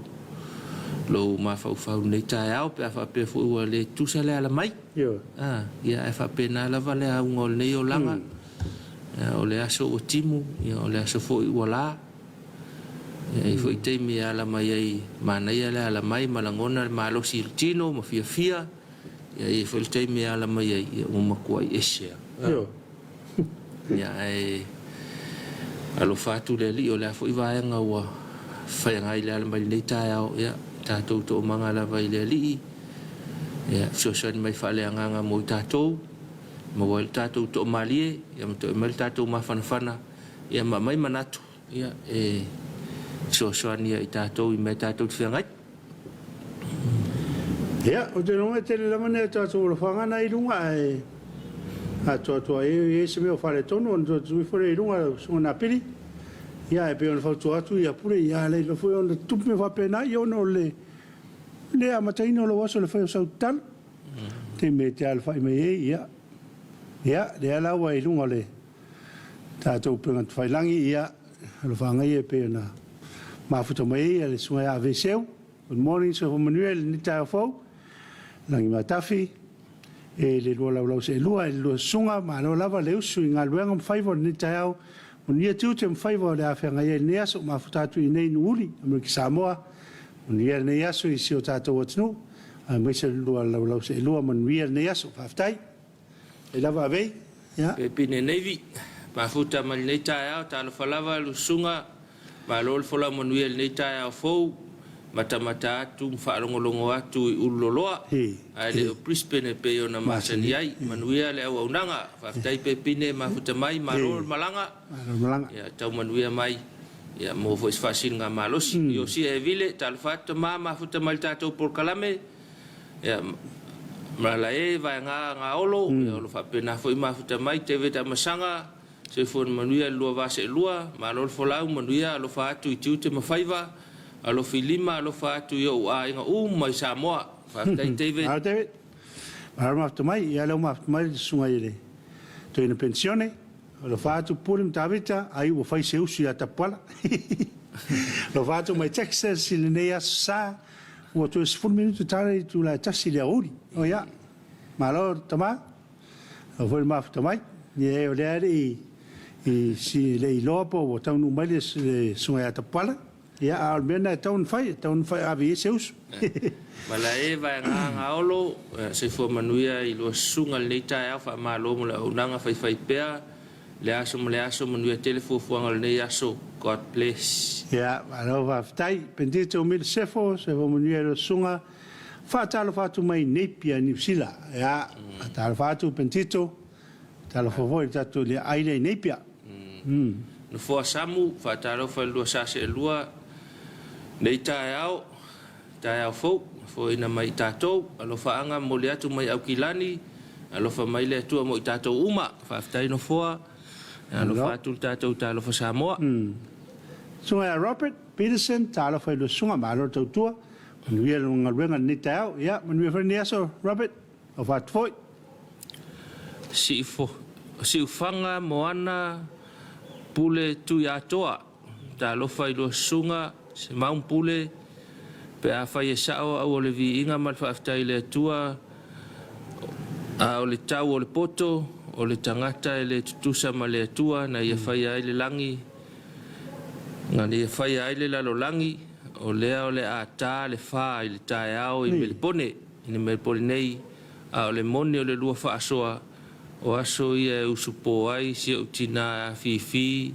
lou mafaufau i lenei taeao pe a faapea foi ua le tutusa le ala mai. A, ia, ae faapena lava le auga o lenei olaga. Ia, o le aso ua timu, ia, o le aso foi ua la. Ia, e i ai foi taimi e ala mai ai, manaia le ala mai ma lagona le malosi i le tino ma fiafia. Ia, e i ai foi le taimi e ala mai ai, ia ua matuai ese lava. Ioe. Ia, ae alofa atu le Alii, o le a foi vaega ua feagai i le ala mai lenei taeao, ia, tatou toomaga lava i le Alii, ia, fesoasoani mai faaleagaga mo i tatou, maua ai le tatou toamalie, ia ma toe mai le tatou mafanafana, ia ma aumai manatu, ia, e fesoasoani ai i tatou i mea tatou te feagai. Ia, ou te iloa e tele lava nai a tatou alofaga na i luga ae atoatoa ai e i ai se mea o faaletonu ona toe tuu ifo lea i luga lau Susuga Napili. Ia, ae pei ona fautua atu ia Pule, ia a le iloa foi ona tutupu mea faapena, ia ona o le le amataina o lou aso i le fai o sau tatalo. Taimi e te alafai mai ai, ia, ia, lea la ua i luga o le tatou upega tafailagi, ia, alofaga ia e pei ona mafuta mai ai le Susuga ia Aveeseu. Good morning, soifua manuia i lenei taeao fou. Lagi Matafi, e le lua laulau seelua, e le lua susuga, malo lava le usu i galuega ma faiva o lenei taeao. Manuia tiute ma faiva o le a feagai ai i lenei aso, mafuta atu i inei i Nuuuli, Amerika Samoa. Manuia lenei aso i si o tatou atunuu, aemaise le lua laulau seelua, manuia lenei aso. Faafetai. E lava avei, ia. Pepine Navy, mafuta mai lenei taeao, talofa lava lu susuga, malo le folau manuia i lenei taeao fou, matamata atu ma faalogologo atu i Ululoloa, ae le o Brisbane e pei ona masani ai. Manuia le auaunaga. Faafetai Pepine mafuta mai, malo le malaga, ia tau manuia mai, ia maua foi se faasiligamalosi. Iosia Evile, talofa atu tama, mafuta mai i le tatou polokalame. Ia, malala e, vaega gaolo, ia, o lo faapena foi mafuta mai, David Amasaga, soifua manuia i le lua va seelua, malo le folau, manuia, alofa atu i tiute ma faiva, alofi lima, alofa atu i ou aiga uma i Samoa. Faafetai David. Malo David. Malo mafuta mai. Ia lea ua mafuta mai le susuga i le toeaina penisione. Alofa atu Pule ma Tavita, ai ua fai se usu ia Tapuala. Alofa atu mai Texas i lenei aso sa. Ua toe 10 minute tala i le itula e 1 i le aoauli. O ia, malo tama, au foi le mafuta mai. Ia o lea e le i, si, le i iloa po ua taunuu mai le, le susuga ia Tapuala. Ia, a o le mea lena e tatau ona fai, e tatau ona fai, ave i ai se usu. Malae vaega gaolo, soifua manuia i lua susuga i lenei taeao, faamalo mo le auaunaga faifaipea. Le aso ma le aso, manuia tele fuafuaga o lenei aso. God bless. Ia, malo faafetai. Pendito Mili Sefo, soifua manuia i lau susuga. Faatalofa atu mai Napier, Niu Sila. Ia, faatalofa atu Pendito. Faatalofa foi i le tatou le aile i Napier. Nofoa Samu, faatalofa i le lua sa seelua nei taeao, taeao fou, foina mai i tatou. Alofaaga momoli atu mai Aukilani, alofa mai le Atua mo i tatou uma. Faafetai Nofoa, alofa atu le tatou Talofa Samoa. Susuga ia Robert Peterson, talofa i lua susuga, malo le tautua, manuia le galuega i lenei taeao. Ia, manuia foi lenei aso Robert, alofa atu foi. Siufaga Moana Pule Tuiatoa, Talofa i lua susuga Semaun Pule, pe afai e sao au o le viiga ma le faafetai i le Atua, a o le tau o le poto o le tagata e le tutusa ma le Atua na ia faia ai le lagi, na ia faia ai le lalolagi, o lea o le a ta le fa i le taeao i Melepone, i le Melepone nei, a o le moni o le lua faasoa, O aso ia e usupo ai si ou tina e afifi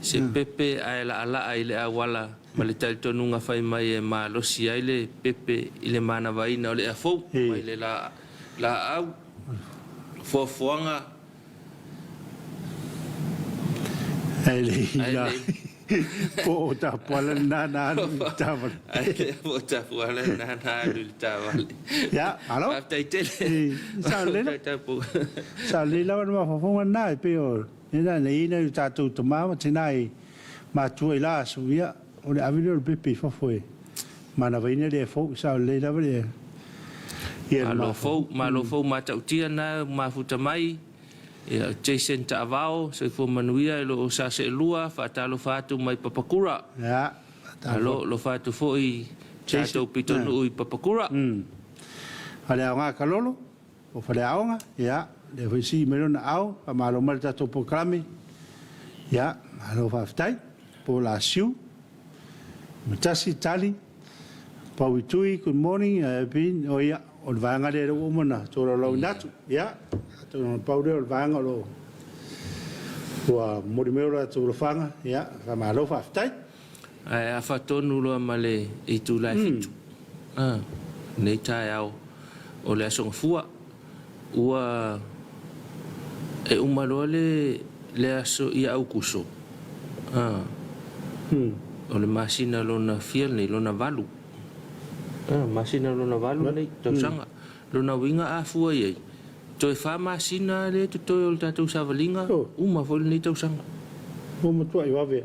se pepe ae laalaa i le auala ma le talitonuga fai mai e malosi ai le pepe i le manavaina o le ea fou mai le laau foafoaga Ae le i la po o tapuala lena na alu i le taavale. Ae le po o tapuala lena na alu i le taavale. Ia, malo. Faafetai tele. Sao lelei lava. Sao lelei lava le mafaufauga lena e pei o lena na i ai nai o tatou tama ma tina i matua i la aso, ia, o le ave lea o le pepe i fafo e manavaina le ea fou. Sao lelei lava le ia le Malo fou, malo fou matautia na mafuta mai. Ia, Jason Taavao, soifua manuia i loo sa seelua, faatalofa atu mai Papakura. Ia, Alo, alofa atu foi tatou pitonuu i Papakura. Faleaoga Kalolo, o Faleaoga, ia, lea foi sii mai lona ao, faamalo mai le tatou polokalame. Ia, malo faafetai. Po la siu. Matasi, Tali, Pau i Tui, good morning, Bin, o ia, o le vaega lea lea ua uma ona tolaulauina atu. Ia, atonu na pau lea o le vaega o lo o ua momoli mai o latou alofaga, ia, faamalo faafetai. Ae afa tonu loa ma le itula e 7 lenei taeao o le Aso Gafua. Ua e uma loa le le aso ia Aukuso, o le masina lona fia lenei, lona valu. Masina lona valu lenei tausaga. Lona uiga a fua i ai, toe fa masina lea e totoe o le tatou savaliga, uma foi lenei tausaga. Ua matuai vave.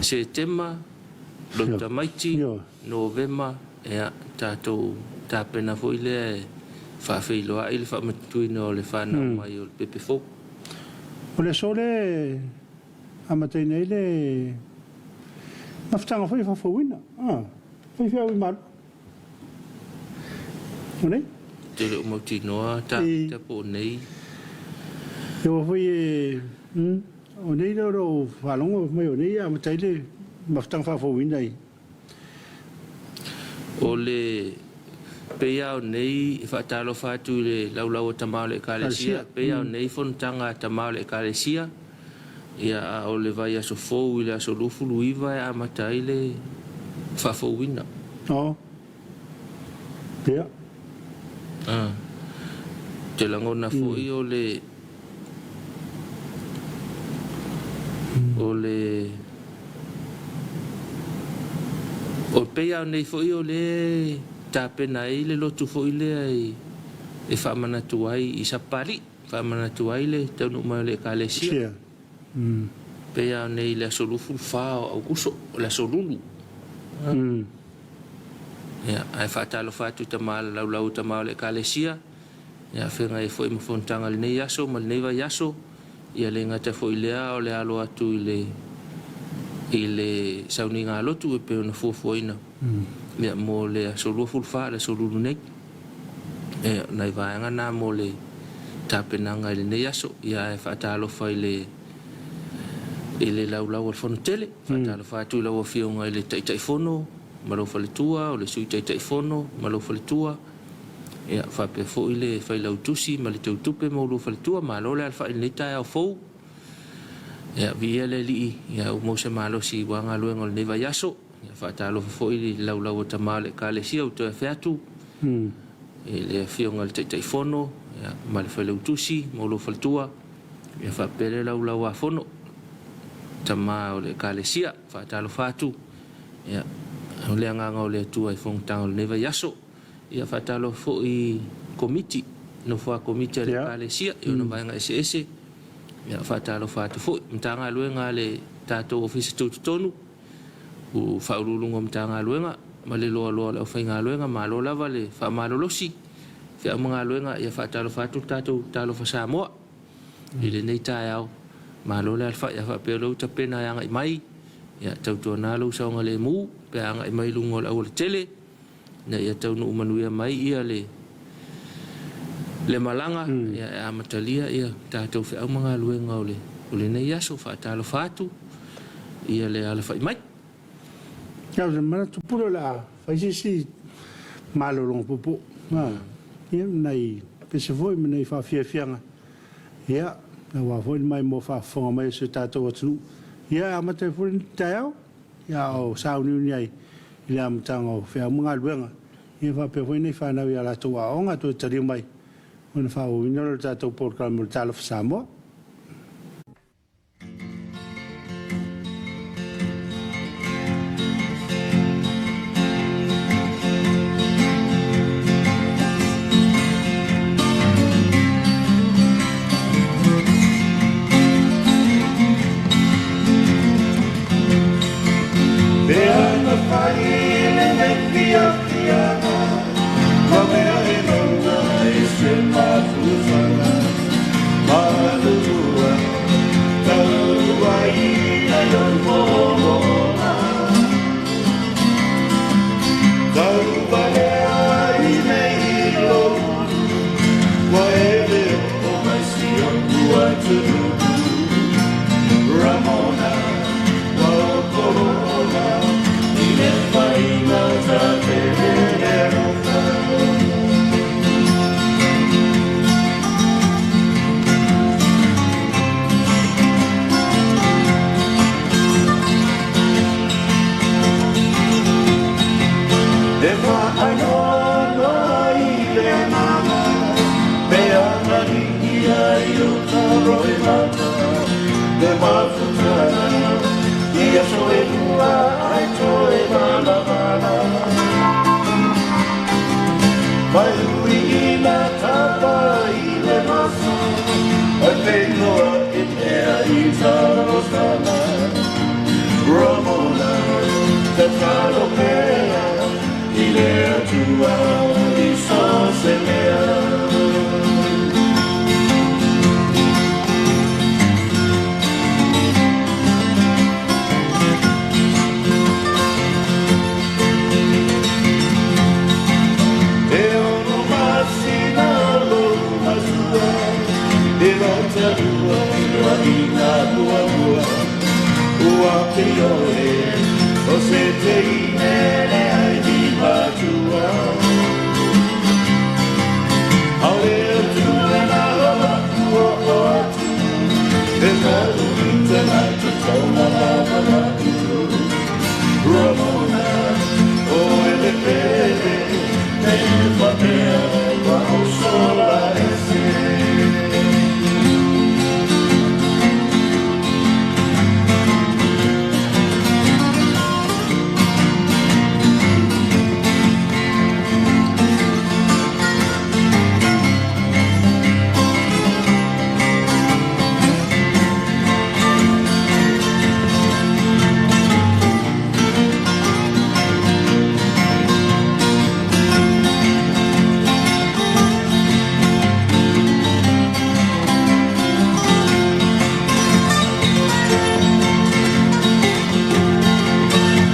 Setema, Lotu Tamaiti, Novema, ia, tatou tapena foi lea e faafeiloai le faamatutuina o le fanau mai o le pepe fou. O le aso lea e amataina ai le mafutaga foi e faafouina, faifeau i Malua. O nei? Ou te le o mautinoa Tākuta po o nei. E ua foi e, o nei lea o lo o faalogo mai o nei e amata ai le mafutaga faafouina i. O le pei lava o nei e faatalofa atu i le laulau a tama o le Ekalesia, pei lava o nei fonotaga a tama o le Ekalesia, ia a o le vaiaso fou i le aso 29 e amata ai le faafouina. Oh. Ia. Ou te lagona foi o le o le o pei lava o nei foi o lea e tapena ai le lotu foi lea e faamanatu ai i Sapapalii, faamanatu ai le taunuu mai o le Ekalesia. Pei lava o nei i le aso 24 o Aukuso, o le aso Lulu. Ia, ae faatalofa atu i tama laulau tama o le Ekalesia, ia feagai ai foi ma fonotaga i lenei aso ma lenei vaiaso, ia le gata foi i lea o le alo atu i le i le sauniga a lotu e pei ona fuafuaina ia mo le aso 24, le aso Lulu nei. Ia, o nai vaega na mo le tapenaga i lenei aso. Ia ae faatalofa i le i le laulau a le Fono Tele. Faatalofa atu i lau Afioga i le Taitaifono ma lou faletua, o le Sui Taitaifono ma lou faletua, ia faapea foi le Failautusi ma le Teutupe ma lou faletua. Malo le alafai i lenei taeao fou. Ia, viia le Alii, ia ua maua se malosi aua galuega o lenei vaiaso. Ia faatalofa foi i le laulau a tama o le Ekalesia ua toe afe atu i le Afioga i le Taitaifono ma le Failautusi ma lou faletua, ia faapea le laulau-a-fono tama o le Ekalesia. Faatalofa atu, ia, o le agaga o le Atua i fonotaga o lenei vaiaso. Ia faatalofa foi i Komiti, nofoa Komiti a le Ekalesia i ona vaega eseese. Ia faatalofa atu foi i Matagaluega a le tatou Ofisa Tutotonu, o Faauluuluga o Matagaluega ma le loaloa o le aufaigaluega, malo lava le faamalolosi, feau ma galuega, ia faatalofa atu le tatou Talofa Samoa i lenei taeao, malo le alafai, a faapea o lea ua tapena e agai mai, ia tautuana lou saogalemu pe a agai mai i luga o le aualatele, ina ia taunuu manuia mai ia le le malaga, ia e amatalia ia tatou feau ma galuega o le o lenei aso. Faatalofa atu ia le alafai mai. Ia, ou te manatu pule o le a fai se isi malologa puupuu, ia, ma nai pese foi ma nai faafiafiaga, ia, aua foi le maimoa faafofoga mai a si o tatou atunuu. Ia, e amata ai foi lenei taeao. A o sauniuni ai i le amataga o feau ma galuega, ia faapea foi nei fanau i a latou aoaoga toe taliu mai ona faaauauina lea o le tatou polokalame o le Talofa Samoa. Pe ana fai lenei fiafiaga, Vave ae maua ai se mafuafana. Le mafutaga i aso e lua ai toe valavala. Mai ui ina tapa i le maso, ai peiloa e ea i talosaga. Ramona, tatalo pea i le Atua i so se mea. E ono masina lo masua, e lo te lua i lua i ngā mua mua. Ua te ore, o se te inele ai di matua. Aole atu e na hoa ua o atu, e kalu i te natu tauna lava atu. Ramona, o ele pele, e whapea wa o sola e se.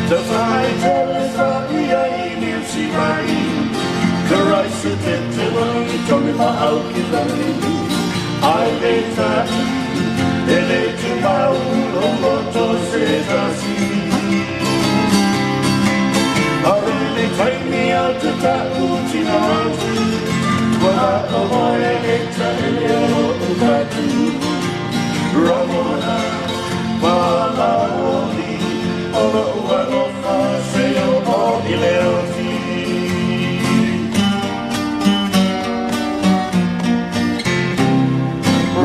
Te whai te sa ia i niu si mai, Karaisa te te wangi tongi ma au ki rangi. Ai le ta'i, e le tu mau lo loto se tasi. Are le taimi au te ta'u tina atu, Kua o moe e ta ele o o tatu. Ramona, pa maoli, o lo ua lofa se o o i le oti.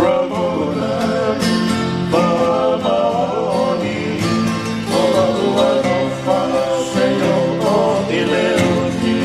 Ramona, pa maoli, o lo ua lofa se o o i le oti.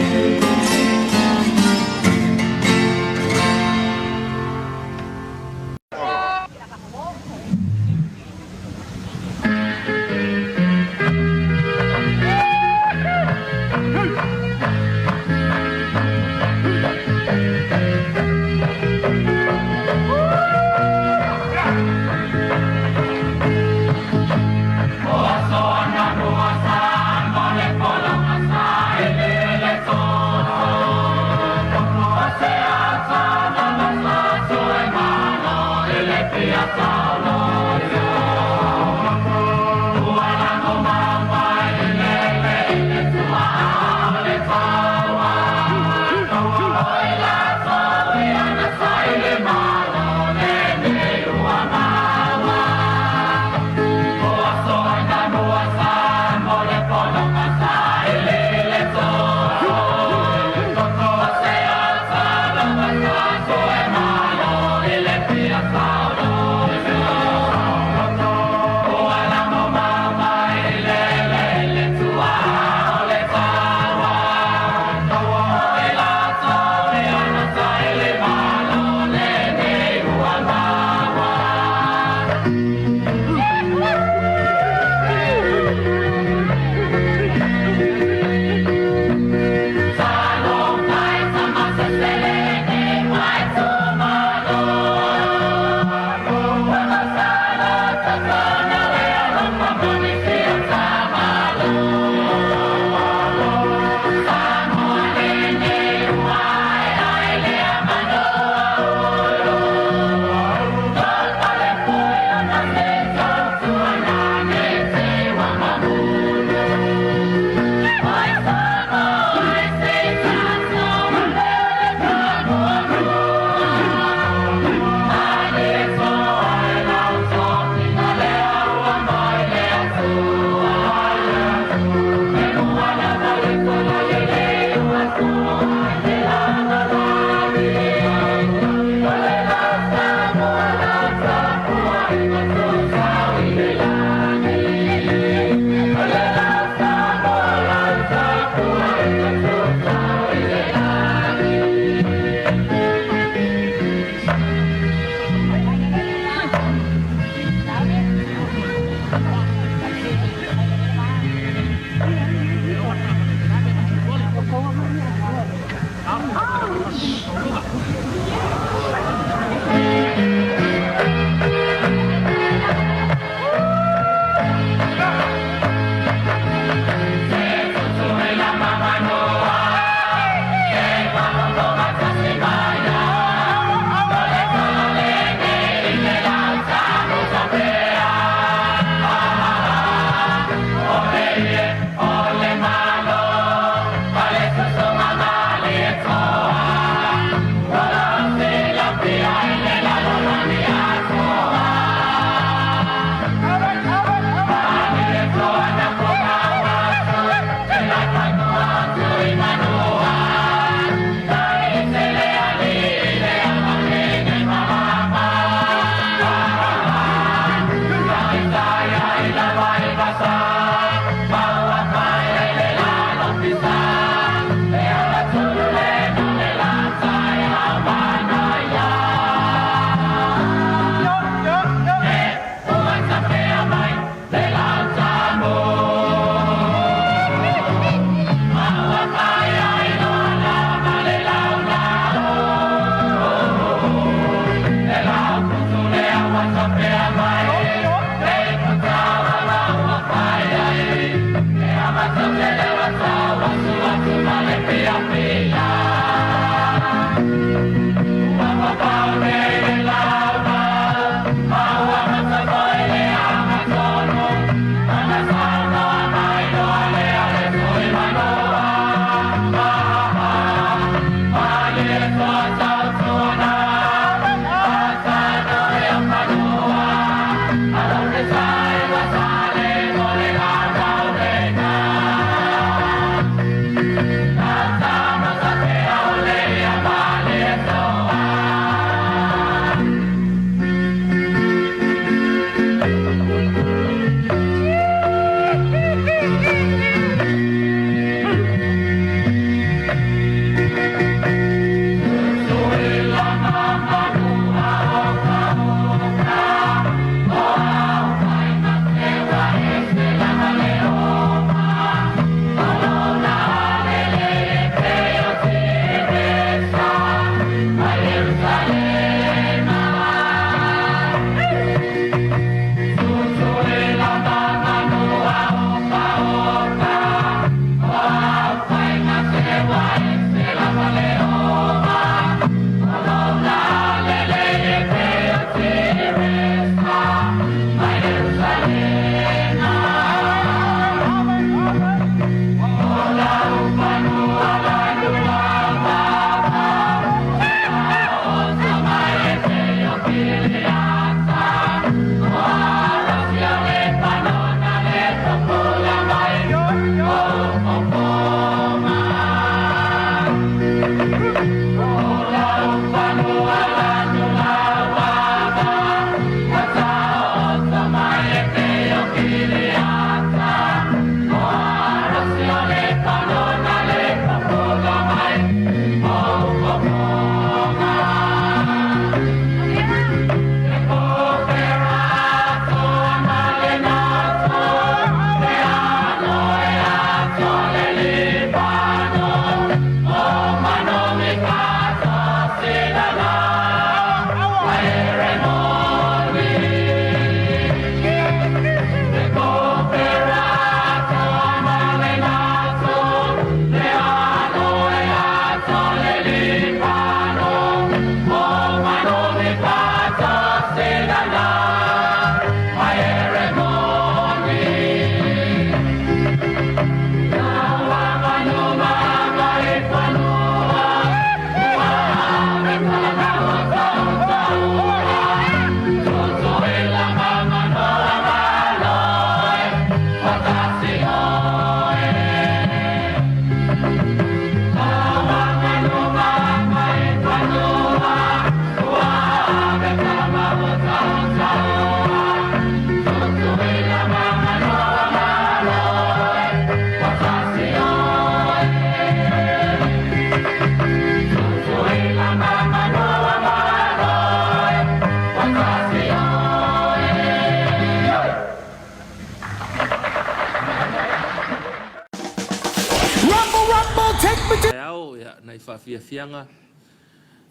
Ao, ia, nai faafiafiaga,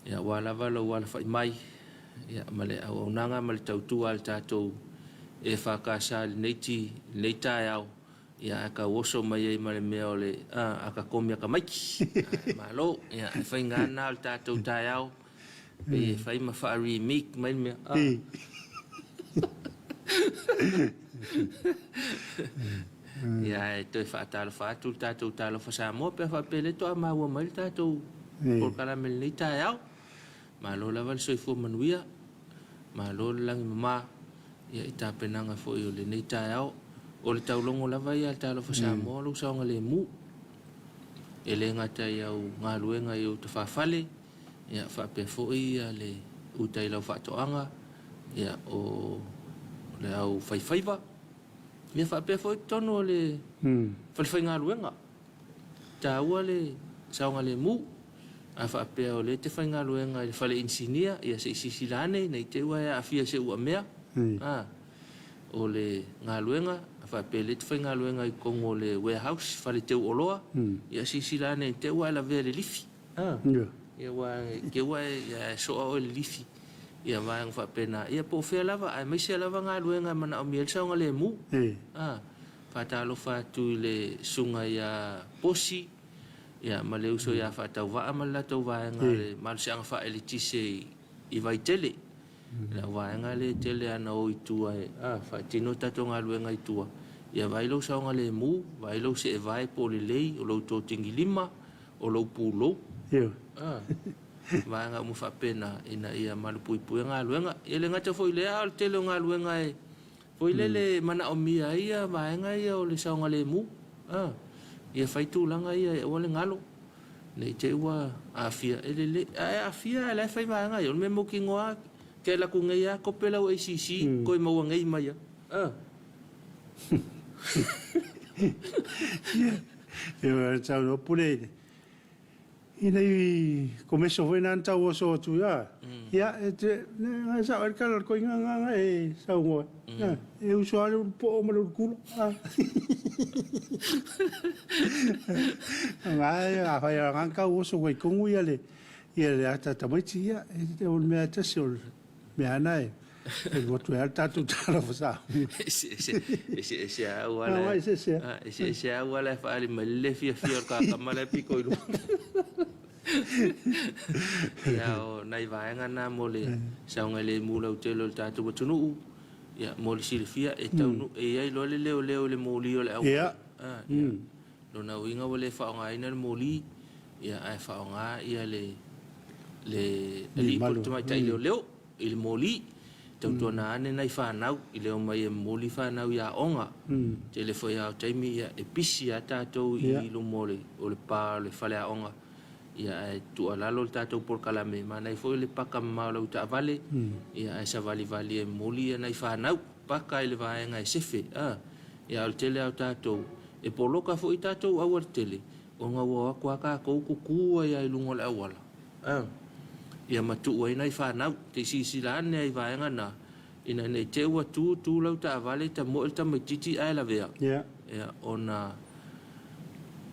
ia, aua lava lou alafai mai, ia, ma le auaunaga ma le tautua a le tatou EFKS i lenei ti, lenei taeao, ia, ae tau oso mai ai ma le mea o le, a, aka komi aka maiki. Ae malo, ia, e faiga lava lena o le tatou taeao, pei e fai ma faa-remake mai le mea, a. Ia ae toe faatalofa atu le tatou Talofa Samoa pe a faapea lea toa maua mai le tatou polokalame i lenei taeao. Malo lava le soifua manuia, malo le lagi mama ia i tapenaga foi o lenei taeao. O le taulogo lava ia a le Talofa Samoa o lou saogalemu. E le gata i au galuega i ou tafafale, ia faapea foi ia le uta i lau faatoaga, ia o le au faifaiva, Ia faapea foi totonu o le falefaigaluega, e taua le saogalemu. A faapea o lea e te faigaluega i le fale inisinia, ia se i silasila ane ne i te i ua e aafia i se uamea. A, o le galuega, a faapea o lea e te faigaluega i totonu o le warehouse, fale teu oloa, ia silasila ane i te i ua e lavea i le lifi. A, ia ua te i ua e soa oe i le lifi. Ia vaega faapena, ia po o fea lava, aemaise lava galuega e manaomia ai le saogalemu. A, faatalofa atu i le susuga ia Posi, ia ma le uso ia Faatauvaa ma le latou vaega le malosiaga faaeletise i Vaitele. Le vaega lea e tele lava ina o i tua e faatino tatou galuega i tua. Ia vaai lou saogalemu, vaai lou seevae po o lelei, o lou totigilima, o lou pulou. A. Vaega uma faapena ina ia malupuipuia galuega. E le gata foi i lea, a o le tele o galuega e foi lele e manaomia ai ia vaega ia o le saogalemu, a, ia fai tulaga ia e aua le galo, ne i te i ua aafia. E lelei, a e aafia ae la e fai vaega ia, o le mea mautinoa lava, e te alu atu nei lava tope lau ACC, toe maua nei mai lava. A. Ia, e saunoa Pule i le Ina i komeso foi na na tau oso atu ia. Ia, e te, ne, sa o kala ko inga nga nga e saunoa. E uso ale ulu po ma le ulu kula. Nga e a whai a ngā kau oso wai kongu ia le, ia le ata tamaiti ia, e te o le mea tasi o le mea ana e, e motu e ale tātou tala whasa. Ese ese ese ese au ala. Ese ese. Ese ese au ala e whaali mai le fia fia o ka kamala e piko i lua. Ia o nai vaega na mo le saogalemu lautele o le tatou atunuu, ia mo le silafia e taunu e i ai loa le leoleo i le moli o le auala. A, ia. Lona uiga ua le faaaogaina le moli, ia ae faaaoga ia le le alii po o le tamaitai leoleo i le moli. Tautuana ane nai fanau i le omai e momoli fanau i aoga. Tele foi lava o taimi ia e pisi lava tatou i luma o le o le pa o le faleaoga ia ae tuualalo le tatou polokalame manaia foi le paka mamao o lau taavale ia ae savalivali e momoli ia nai fanau paka i le vaega e sefe a. Ia a o le tele lava o tatou e poloka foi tatou aualatele ona ua o atu lava tatou tutu ai lava i luga o le auala. A, ia matuu ai nai fanau, te i silasila ane ai i vaega na, ina ne i te ua tu tu lau taavale tamoe le tamaitiiti ae lavea, ia, ona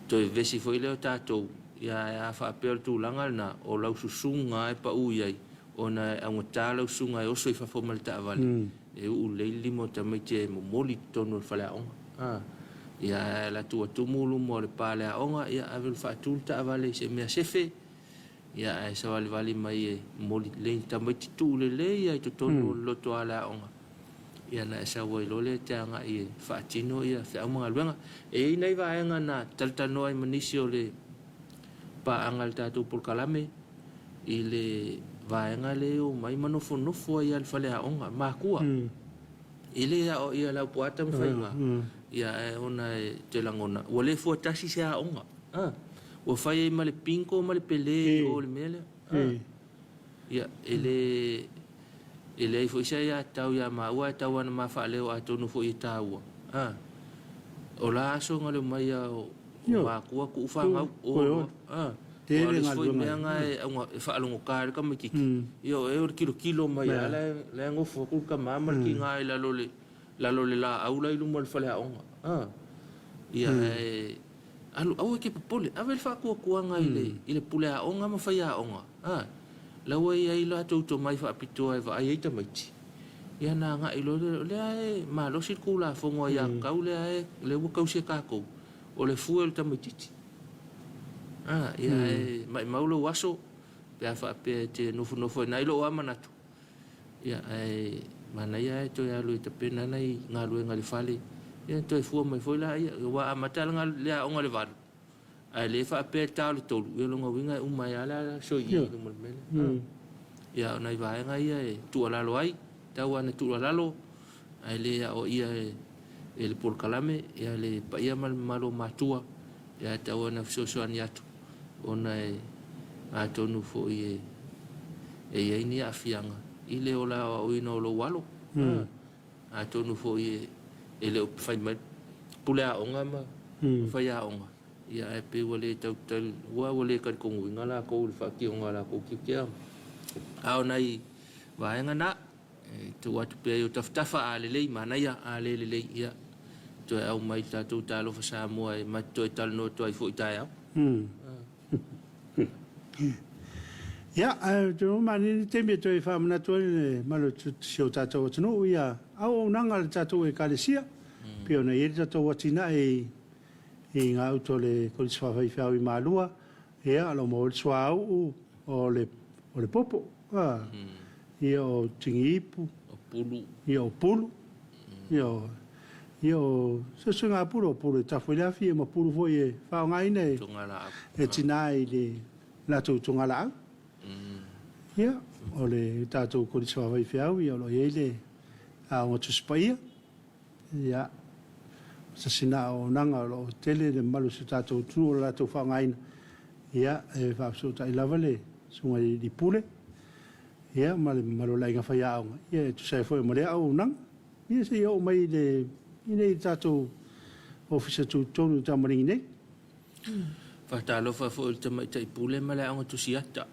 toe vevesi foi lea o tatou, ia ae a faapea o le tulaga lena, o lau susuga e pau i ai, ona e augata lau susuga e oso i fafo ma le taavale, e uu lelei le lima o tamaiti e momoli i totonu o le faleaoga. A, ia ae alu atu ua tumu luma o le pa le aoga, ia ave le faatu le taavale i se mea sefe, Ia ae savalivali mai e momoli lelei ni tamaiti tuu lelei lava i totonu o le loto a le aoga. Ia ona e sau ai loa lea e te agai e faatino ia feau ma galuega. E i ai nai vaega na talatalanoa ai ma nisi o le paaga i le tatou polokalame i le vaega lea e omai ma nofonofo ai lava i le faleaoga, makua. E le aoaia e le Aupoata ma Faiga, ia ae ona e te lagona ua le fuatasi se aoga. A, ua fai ai ma le bingo ma le pele i o i le mea lea. A, ia, e le, e leai foi se aiatatau ia maua ae tau ana ma faaleo atonu foi e taua. A, o la aso na leo mai a o, o makua kuu fanau, o loa. A, ua o le isi foi mea na e auga, e faalogota ai le tamaititi. Ia o ea o le kilokilo mai lava la e, la e nofo atu le tama ma le tiga i lalo o le, lalo o le laau la i luma o le faleaoga. A, ia ae, Alu, aua e te popole, ave le faatuatuaga i le, i le pule aoga ma faiaoga, a, la ua i ai latou tomai faapitoa e vaai ai tamaiti. Ia ona agai loa lea, o lea e malosi le Tulafono a Iakau lea e, lea ua tausi e tatou, o le fue o le tamaitiiti. A, ia ae maimau lou aso pe a faapea e te nofonofo ai i ina i lou lava manatu. Ia, ae manaia ae toe alu e tapena nai galuega i le fale, ia ona toe fua mai foi laia. Aua a amata le aoga i le 8, ae le faapea e ta o le 3, ia o lona uiga e uma ai lava le aso i i luma o le mea lea. Ia, o nai vaega ia e tuualalo ai, tau lava ina tuualalo, ae le aoaia e le polokalame, ia le paia ma le mamalu o matua, ia e tau lava ina fesoasoani atu. ona e atonu foi e i ai ni aafiaga i le ola aoaoina o lou alo. Atonu foi e le o fai mai pule aoga ma faiaoga, ia ae pei ua le tau ua le talitonuina latou i le faatinoga o latou tiute. A o nai vaega na, E tuu atu pea i ou tafatafa, a lelei, manaia, a le lelei, ia, toe aumai i le tatou Talofa Samoa e ma te toe talanoa atu ai foi taeao. Ia, ae ou te iloa manaia le taimi e toe faamanatu ai le mamalu o si o tatou atunuu ia auaunaga a le tatou Ekalesia, pei ona i ai le tatou atinae i gauta o le Kolisi Faafaifeau i Malua, Ia, o lo o maua ai le suauu o le, o le popo, a, ia, o tigiipu, O pulu. Ia, o pulu, ia, o, ia, o suesuega pulu, o pulu e tafu ai le afi, ia ma pulu foi e faaaogaina e, Togalaau. e tina i le latou togalaau. Ia, o le tatou Kolisi Faafaifeau, ia, o lo o i ai le Aoga Tusi Paia. Ia, o se sina auaunaga o lo o tele le mamalu o si o tatou atunuu o lo latou faaaogaina, ia, e faafesootai lava le Susuga i le Alii Pule, ia, ma le mamalu o le aiga faiaoga, ia, e tusa ai foi ma lea auaunaga. Ia se i oo mai i le i nei tatou ofisa tutotonu i Tamaligi nei. Faatalofa foi i le Tamaitai Pule ma le Aoga Tusiata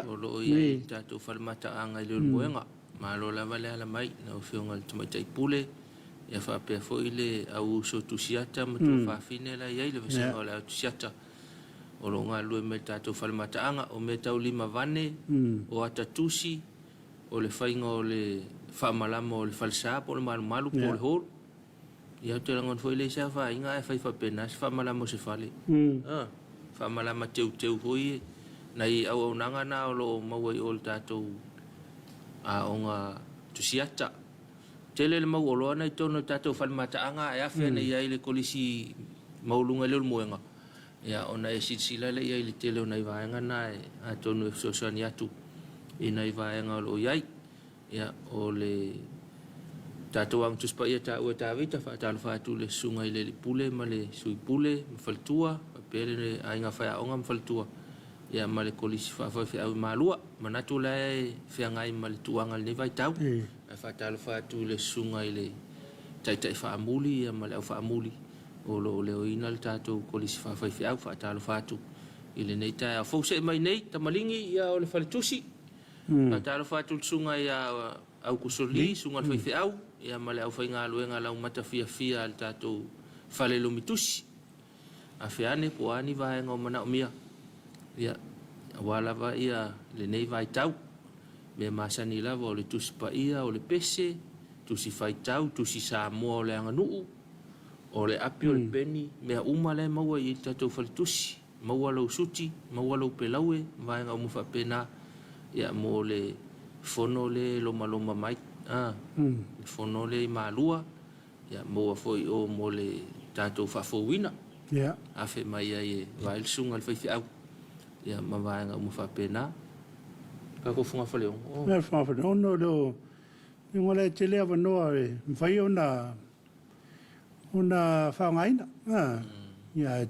o lo o i ai i le tatou fale mataaga i Leulumoega. Malo lava le ala mai lau Afioga i le Tamaitai Pule, ia faapea foi le au uso Tusiata ma tuafafine la e i ai le vasega o le Aoga Tusiata o lo o galulue mai i le tatou fale mataaga. O mea tau limavane, o ata tusi, o le faiga o le faamalama o le falesa po o le malumalu po o le hall. Ia ou te lagona foi e leai se afaina ae fai faapena se faamalama o se fale. A, faamalama teuteu foi nai auaunaga na o lo o maua i o i le tatou aoga tusiata. Tele le mau oloa na i totonu o le tatou fale mataaga ae afe ane i ai le kolisi maualuga i Leulumoega, ia ona e silasila lea i ai i le tele o nai vaega na e atonu e fesoasoani atu i nai vaega o lo o i ai. Ia, o le tatou Aoga Tusi Paia taua e Tavita, faatalofa atu i le Susuga i le Alii Pule ma le Sui Pule ma faletua, faapea le aiga faiaoga ma faletua, ia ma le Kolisi Faafaifeau i Malua. Manatu o la e feagai ma le tuaga i lenei vaitau. Ae faatalofa atu i le Susuga i le Taitai Faamuli ia ma le Au Faamuli o lo o leoina le tatou Kolisi Faafaifeau. Faatalofa atu i lenei taeao fou. See mai nei, Tamaligi, ia o le Faletusi. Faatalofa atu i le Susuga ia Aukuso Lee, Susuga i le Faifeau, ia ma le aufaigaluega laumata fiafia a le tatou Fale Lumitusi. Afe ane po o a ni vaega o manaomia, ia, aua lava ia lenei vaitau. Mea masani lava o le Tusi Paia, o le Pese, Tusi Faitau, Tusi Samoa o le Aganuu, o le api o le peni, mea uma la e maua i le tatou Faletusi. Maua lou suti, maua lou pelaue, ma vaega uma faapena, ia, mo le fono lea e lomaloma mai, a, le fono lea i Malua, ia, maua foi i o mo le tatou faafouina, afe mai ai e vaai le susuga i le faifeau, ia, ma vaega uma faapena. Tatou fogafaleono, o. Ia, fogafaleono, o leo, o la e tele avanoa e mafai ona ona faaaogaina. Ia,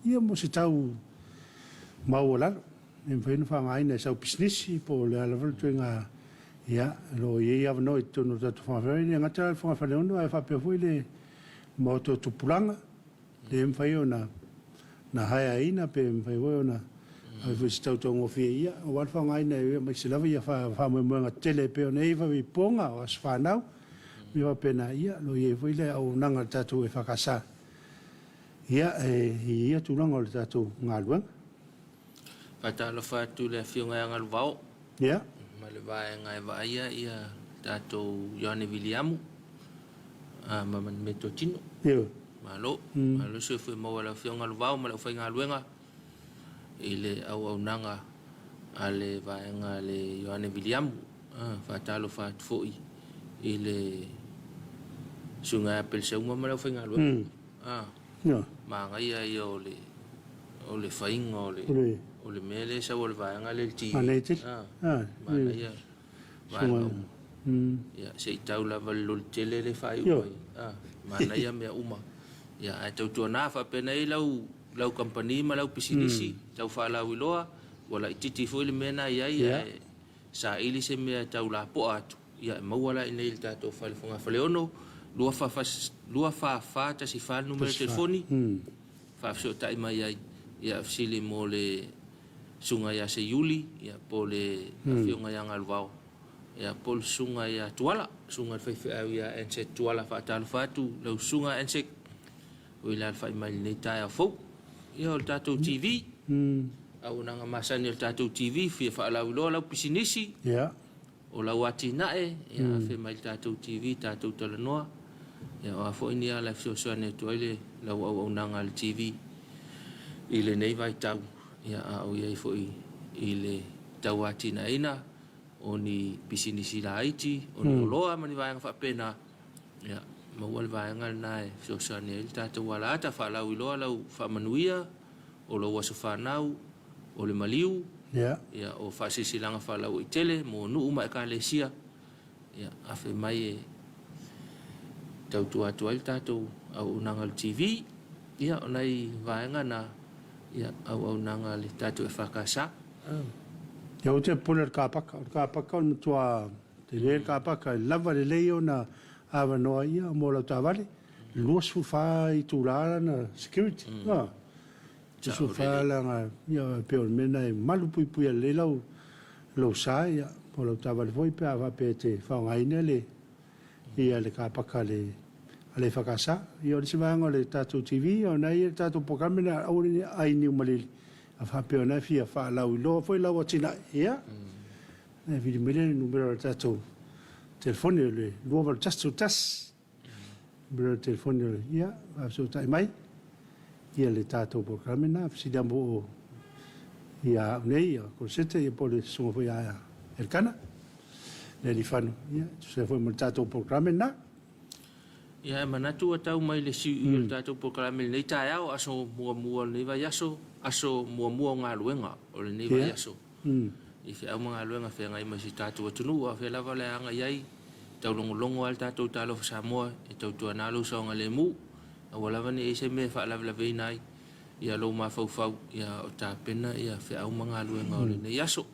ia mo se tau maualalo e mafai ona faaaogaina e sau pisinisi po o le a lava le ituaiga, ia, o lo o i ai avanoa i totonu o le tatou fogafaleono. E le gata la i le fogafaleono ae faapea foi le maota o tupulaga lea e mafai ona haeaina pe mafai foi ona ave foi se tau taugofie, ia, aua le faaaogaina aemaise lava ia faamoemoega tetele e pei ona i ai ipoga o aso fanau. Mea faapena, ia, o lo o i ai foi le auaunaga a le tatou EFKS, ia, i ia tulaga o le tatou galuega. Faatalofa atu i le Afioga ia Galuvao ma le vaega e vaaia ia tatou Ioane Viliamu ma Meatotino. Malo, malo le soifua maua i lau Afioga Galuvao ma le aufaigaluega i le auaunaga a le vaega a le Ioane Viliamu. Faatalofa atu foi i le Susuga ia Peleseuma ma le aufaigaluega. Manaia ia o le o le faiga o le o le mea lea e sau a le vaega lea i le TV. Manaia vaega uma. Ia se i tau lava i le loli tele lea e faaiu mai. Manaia mea uma. Ia ae tautuana faapena i lau lau kamupani ma lau pisinisi tau faalauiloa ua laitiiti foi le mea lena e i ai ae saili se mea e tau lapoa atu, ia e maua la i inei i le tatou fale fogafaleono, 244 14 le numera telefoni, faafesootai mai ai, ia fesili mo le Susuga ia Seiuli, ia po o le Afioga ia Galuvao, ia po o le Susuga ia Tuala, Susuga i le faifeau ia Ansett Tuala. Faatalofa atu lau Susuga Ansett, o i le alafai mai i lenei taeao fou. Ia o le tatou TV, auaunaga masani o le tatou TV, fia faalauiloa lau pisinisi, o lau atinae, ia afe mai i le tatou TV tatou talanoa. Ia o a foi ni ala e fesoasoani atu ai le lau auaunaga a le TV i lenei vaitau, ia a o i ai foi i le tauatinaeina o ni pisinisi laiti, o ni oloa ma ni vaega faapena. Ia, maua le vaega lena e fesoasoani ai le tatou alaata, faalauiloa lau faamanuia, o lou aso fanau, o le maliu, ia, o faasilasilaga faalauaitele mo nuu ma ekalesia, ia, afe mai e tautua atu ai le tatou auaunaga o le TV. Ia, o nai vaega na, ia, auaunaga a le tatou EFKS. Ia, ou te popole i le kapaka. O le kapaka o le matua. Tele le car park, e lava lelei ona avanoa ia mo lau taavale, 24 itula lana security. 24 lana, ia e pei o le mea lena e malupuipuia lelei lau lou sa ia po o lau taavale foi pe a faapea e te faaaogaina le ia le kapaka a le a le EFKS. Ia o le isi vaega o le tatou TV, o lena e i ai le tatou polokalame lena aua ne i ai niu malili, a faapea o lena e fia faalauiloa foi lau atinae, ia, ona e vili mai lea i le numera o le tatou telefoni o le 281 31. Numera o le telefoni o le, ia, faafesootai mai ia le tatou polokalame lena, fesili lava mo ia au nei, ia Kolosete, ia po o le susuga foi ia Elikana, Lealiifano, ia, e tusa ai foi ma le tatou polokalame lena. Ia, e manatu ua tau mai le siuiu o le tatou polokalame i lenei taeao, aso muamua o lenei vaiaso, aso muamua o galuega o lenei vaiaso. I feau ma galuega feagai ma si o tatou atunuu, a o fea lava o le a agai ai, taulogologo lava le tatou Talofa Samoa e tautuana lou saogalemu, aua lava ne i i ai se mea e faalavelaveina ai ia lou mafaufau ia o tapena ia feau ma galuega o lenei aso.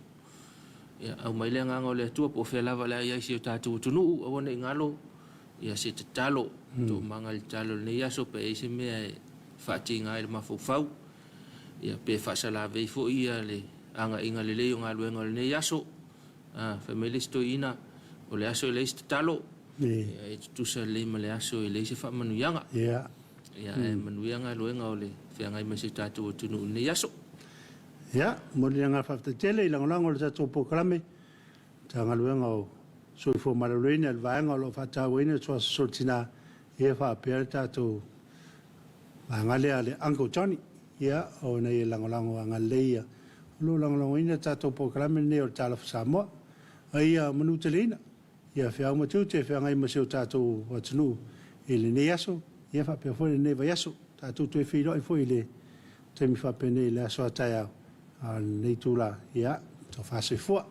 Ia aumai le agaga o le Atua po o fea lava o le a i ai si o tatou atunuu, aua ne i galo ia se tatalo, toomaga i le tatalo i lenei aso pe i ai se mea e faatiga ai le mafaufau, ia pe faasalavei foi ia le agaiga lelei o galuega o lenei aso. A, fai mai le isi toeaina, o le aso e leai se tatalo, ia, e tutusa lelei ma le aso e leai se faamanuiaga. Ia, ae manuia galuega o le feagai ma si o tatou atunuu i lenei aso. Ia, momoli le agaga faafetai tele i lagolago o le tatou polokalame, Matagaluega o Soifua Maloloina i le vaega o lo o faatauaina le SROS Tina, ia faapea le tatou vaega lea a le Uncle Johnny, ia, ona ia lagolago agalelei ia, o lo o lagolagoina le tatou polokalame lenei o le Talofa Samoa. A ia manuteleina, ia feau ma tiute e feagai ma si o tatou atunuu i lenei aso, ia faapea foi lenei vaiaso. Tatou toe feiloai foi i le taimi faapenei i le aso a taeao, a o lenei itula, ia, tofa soifua.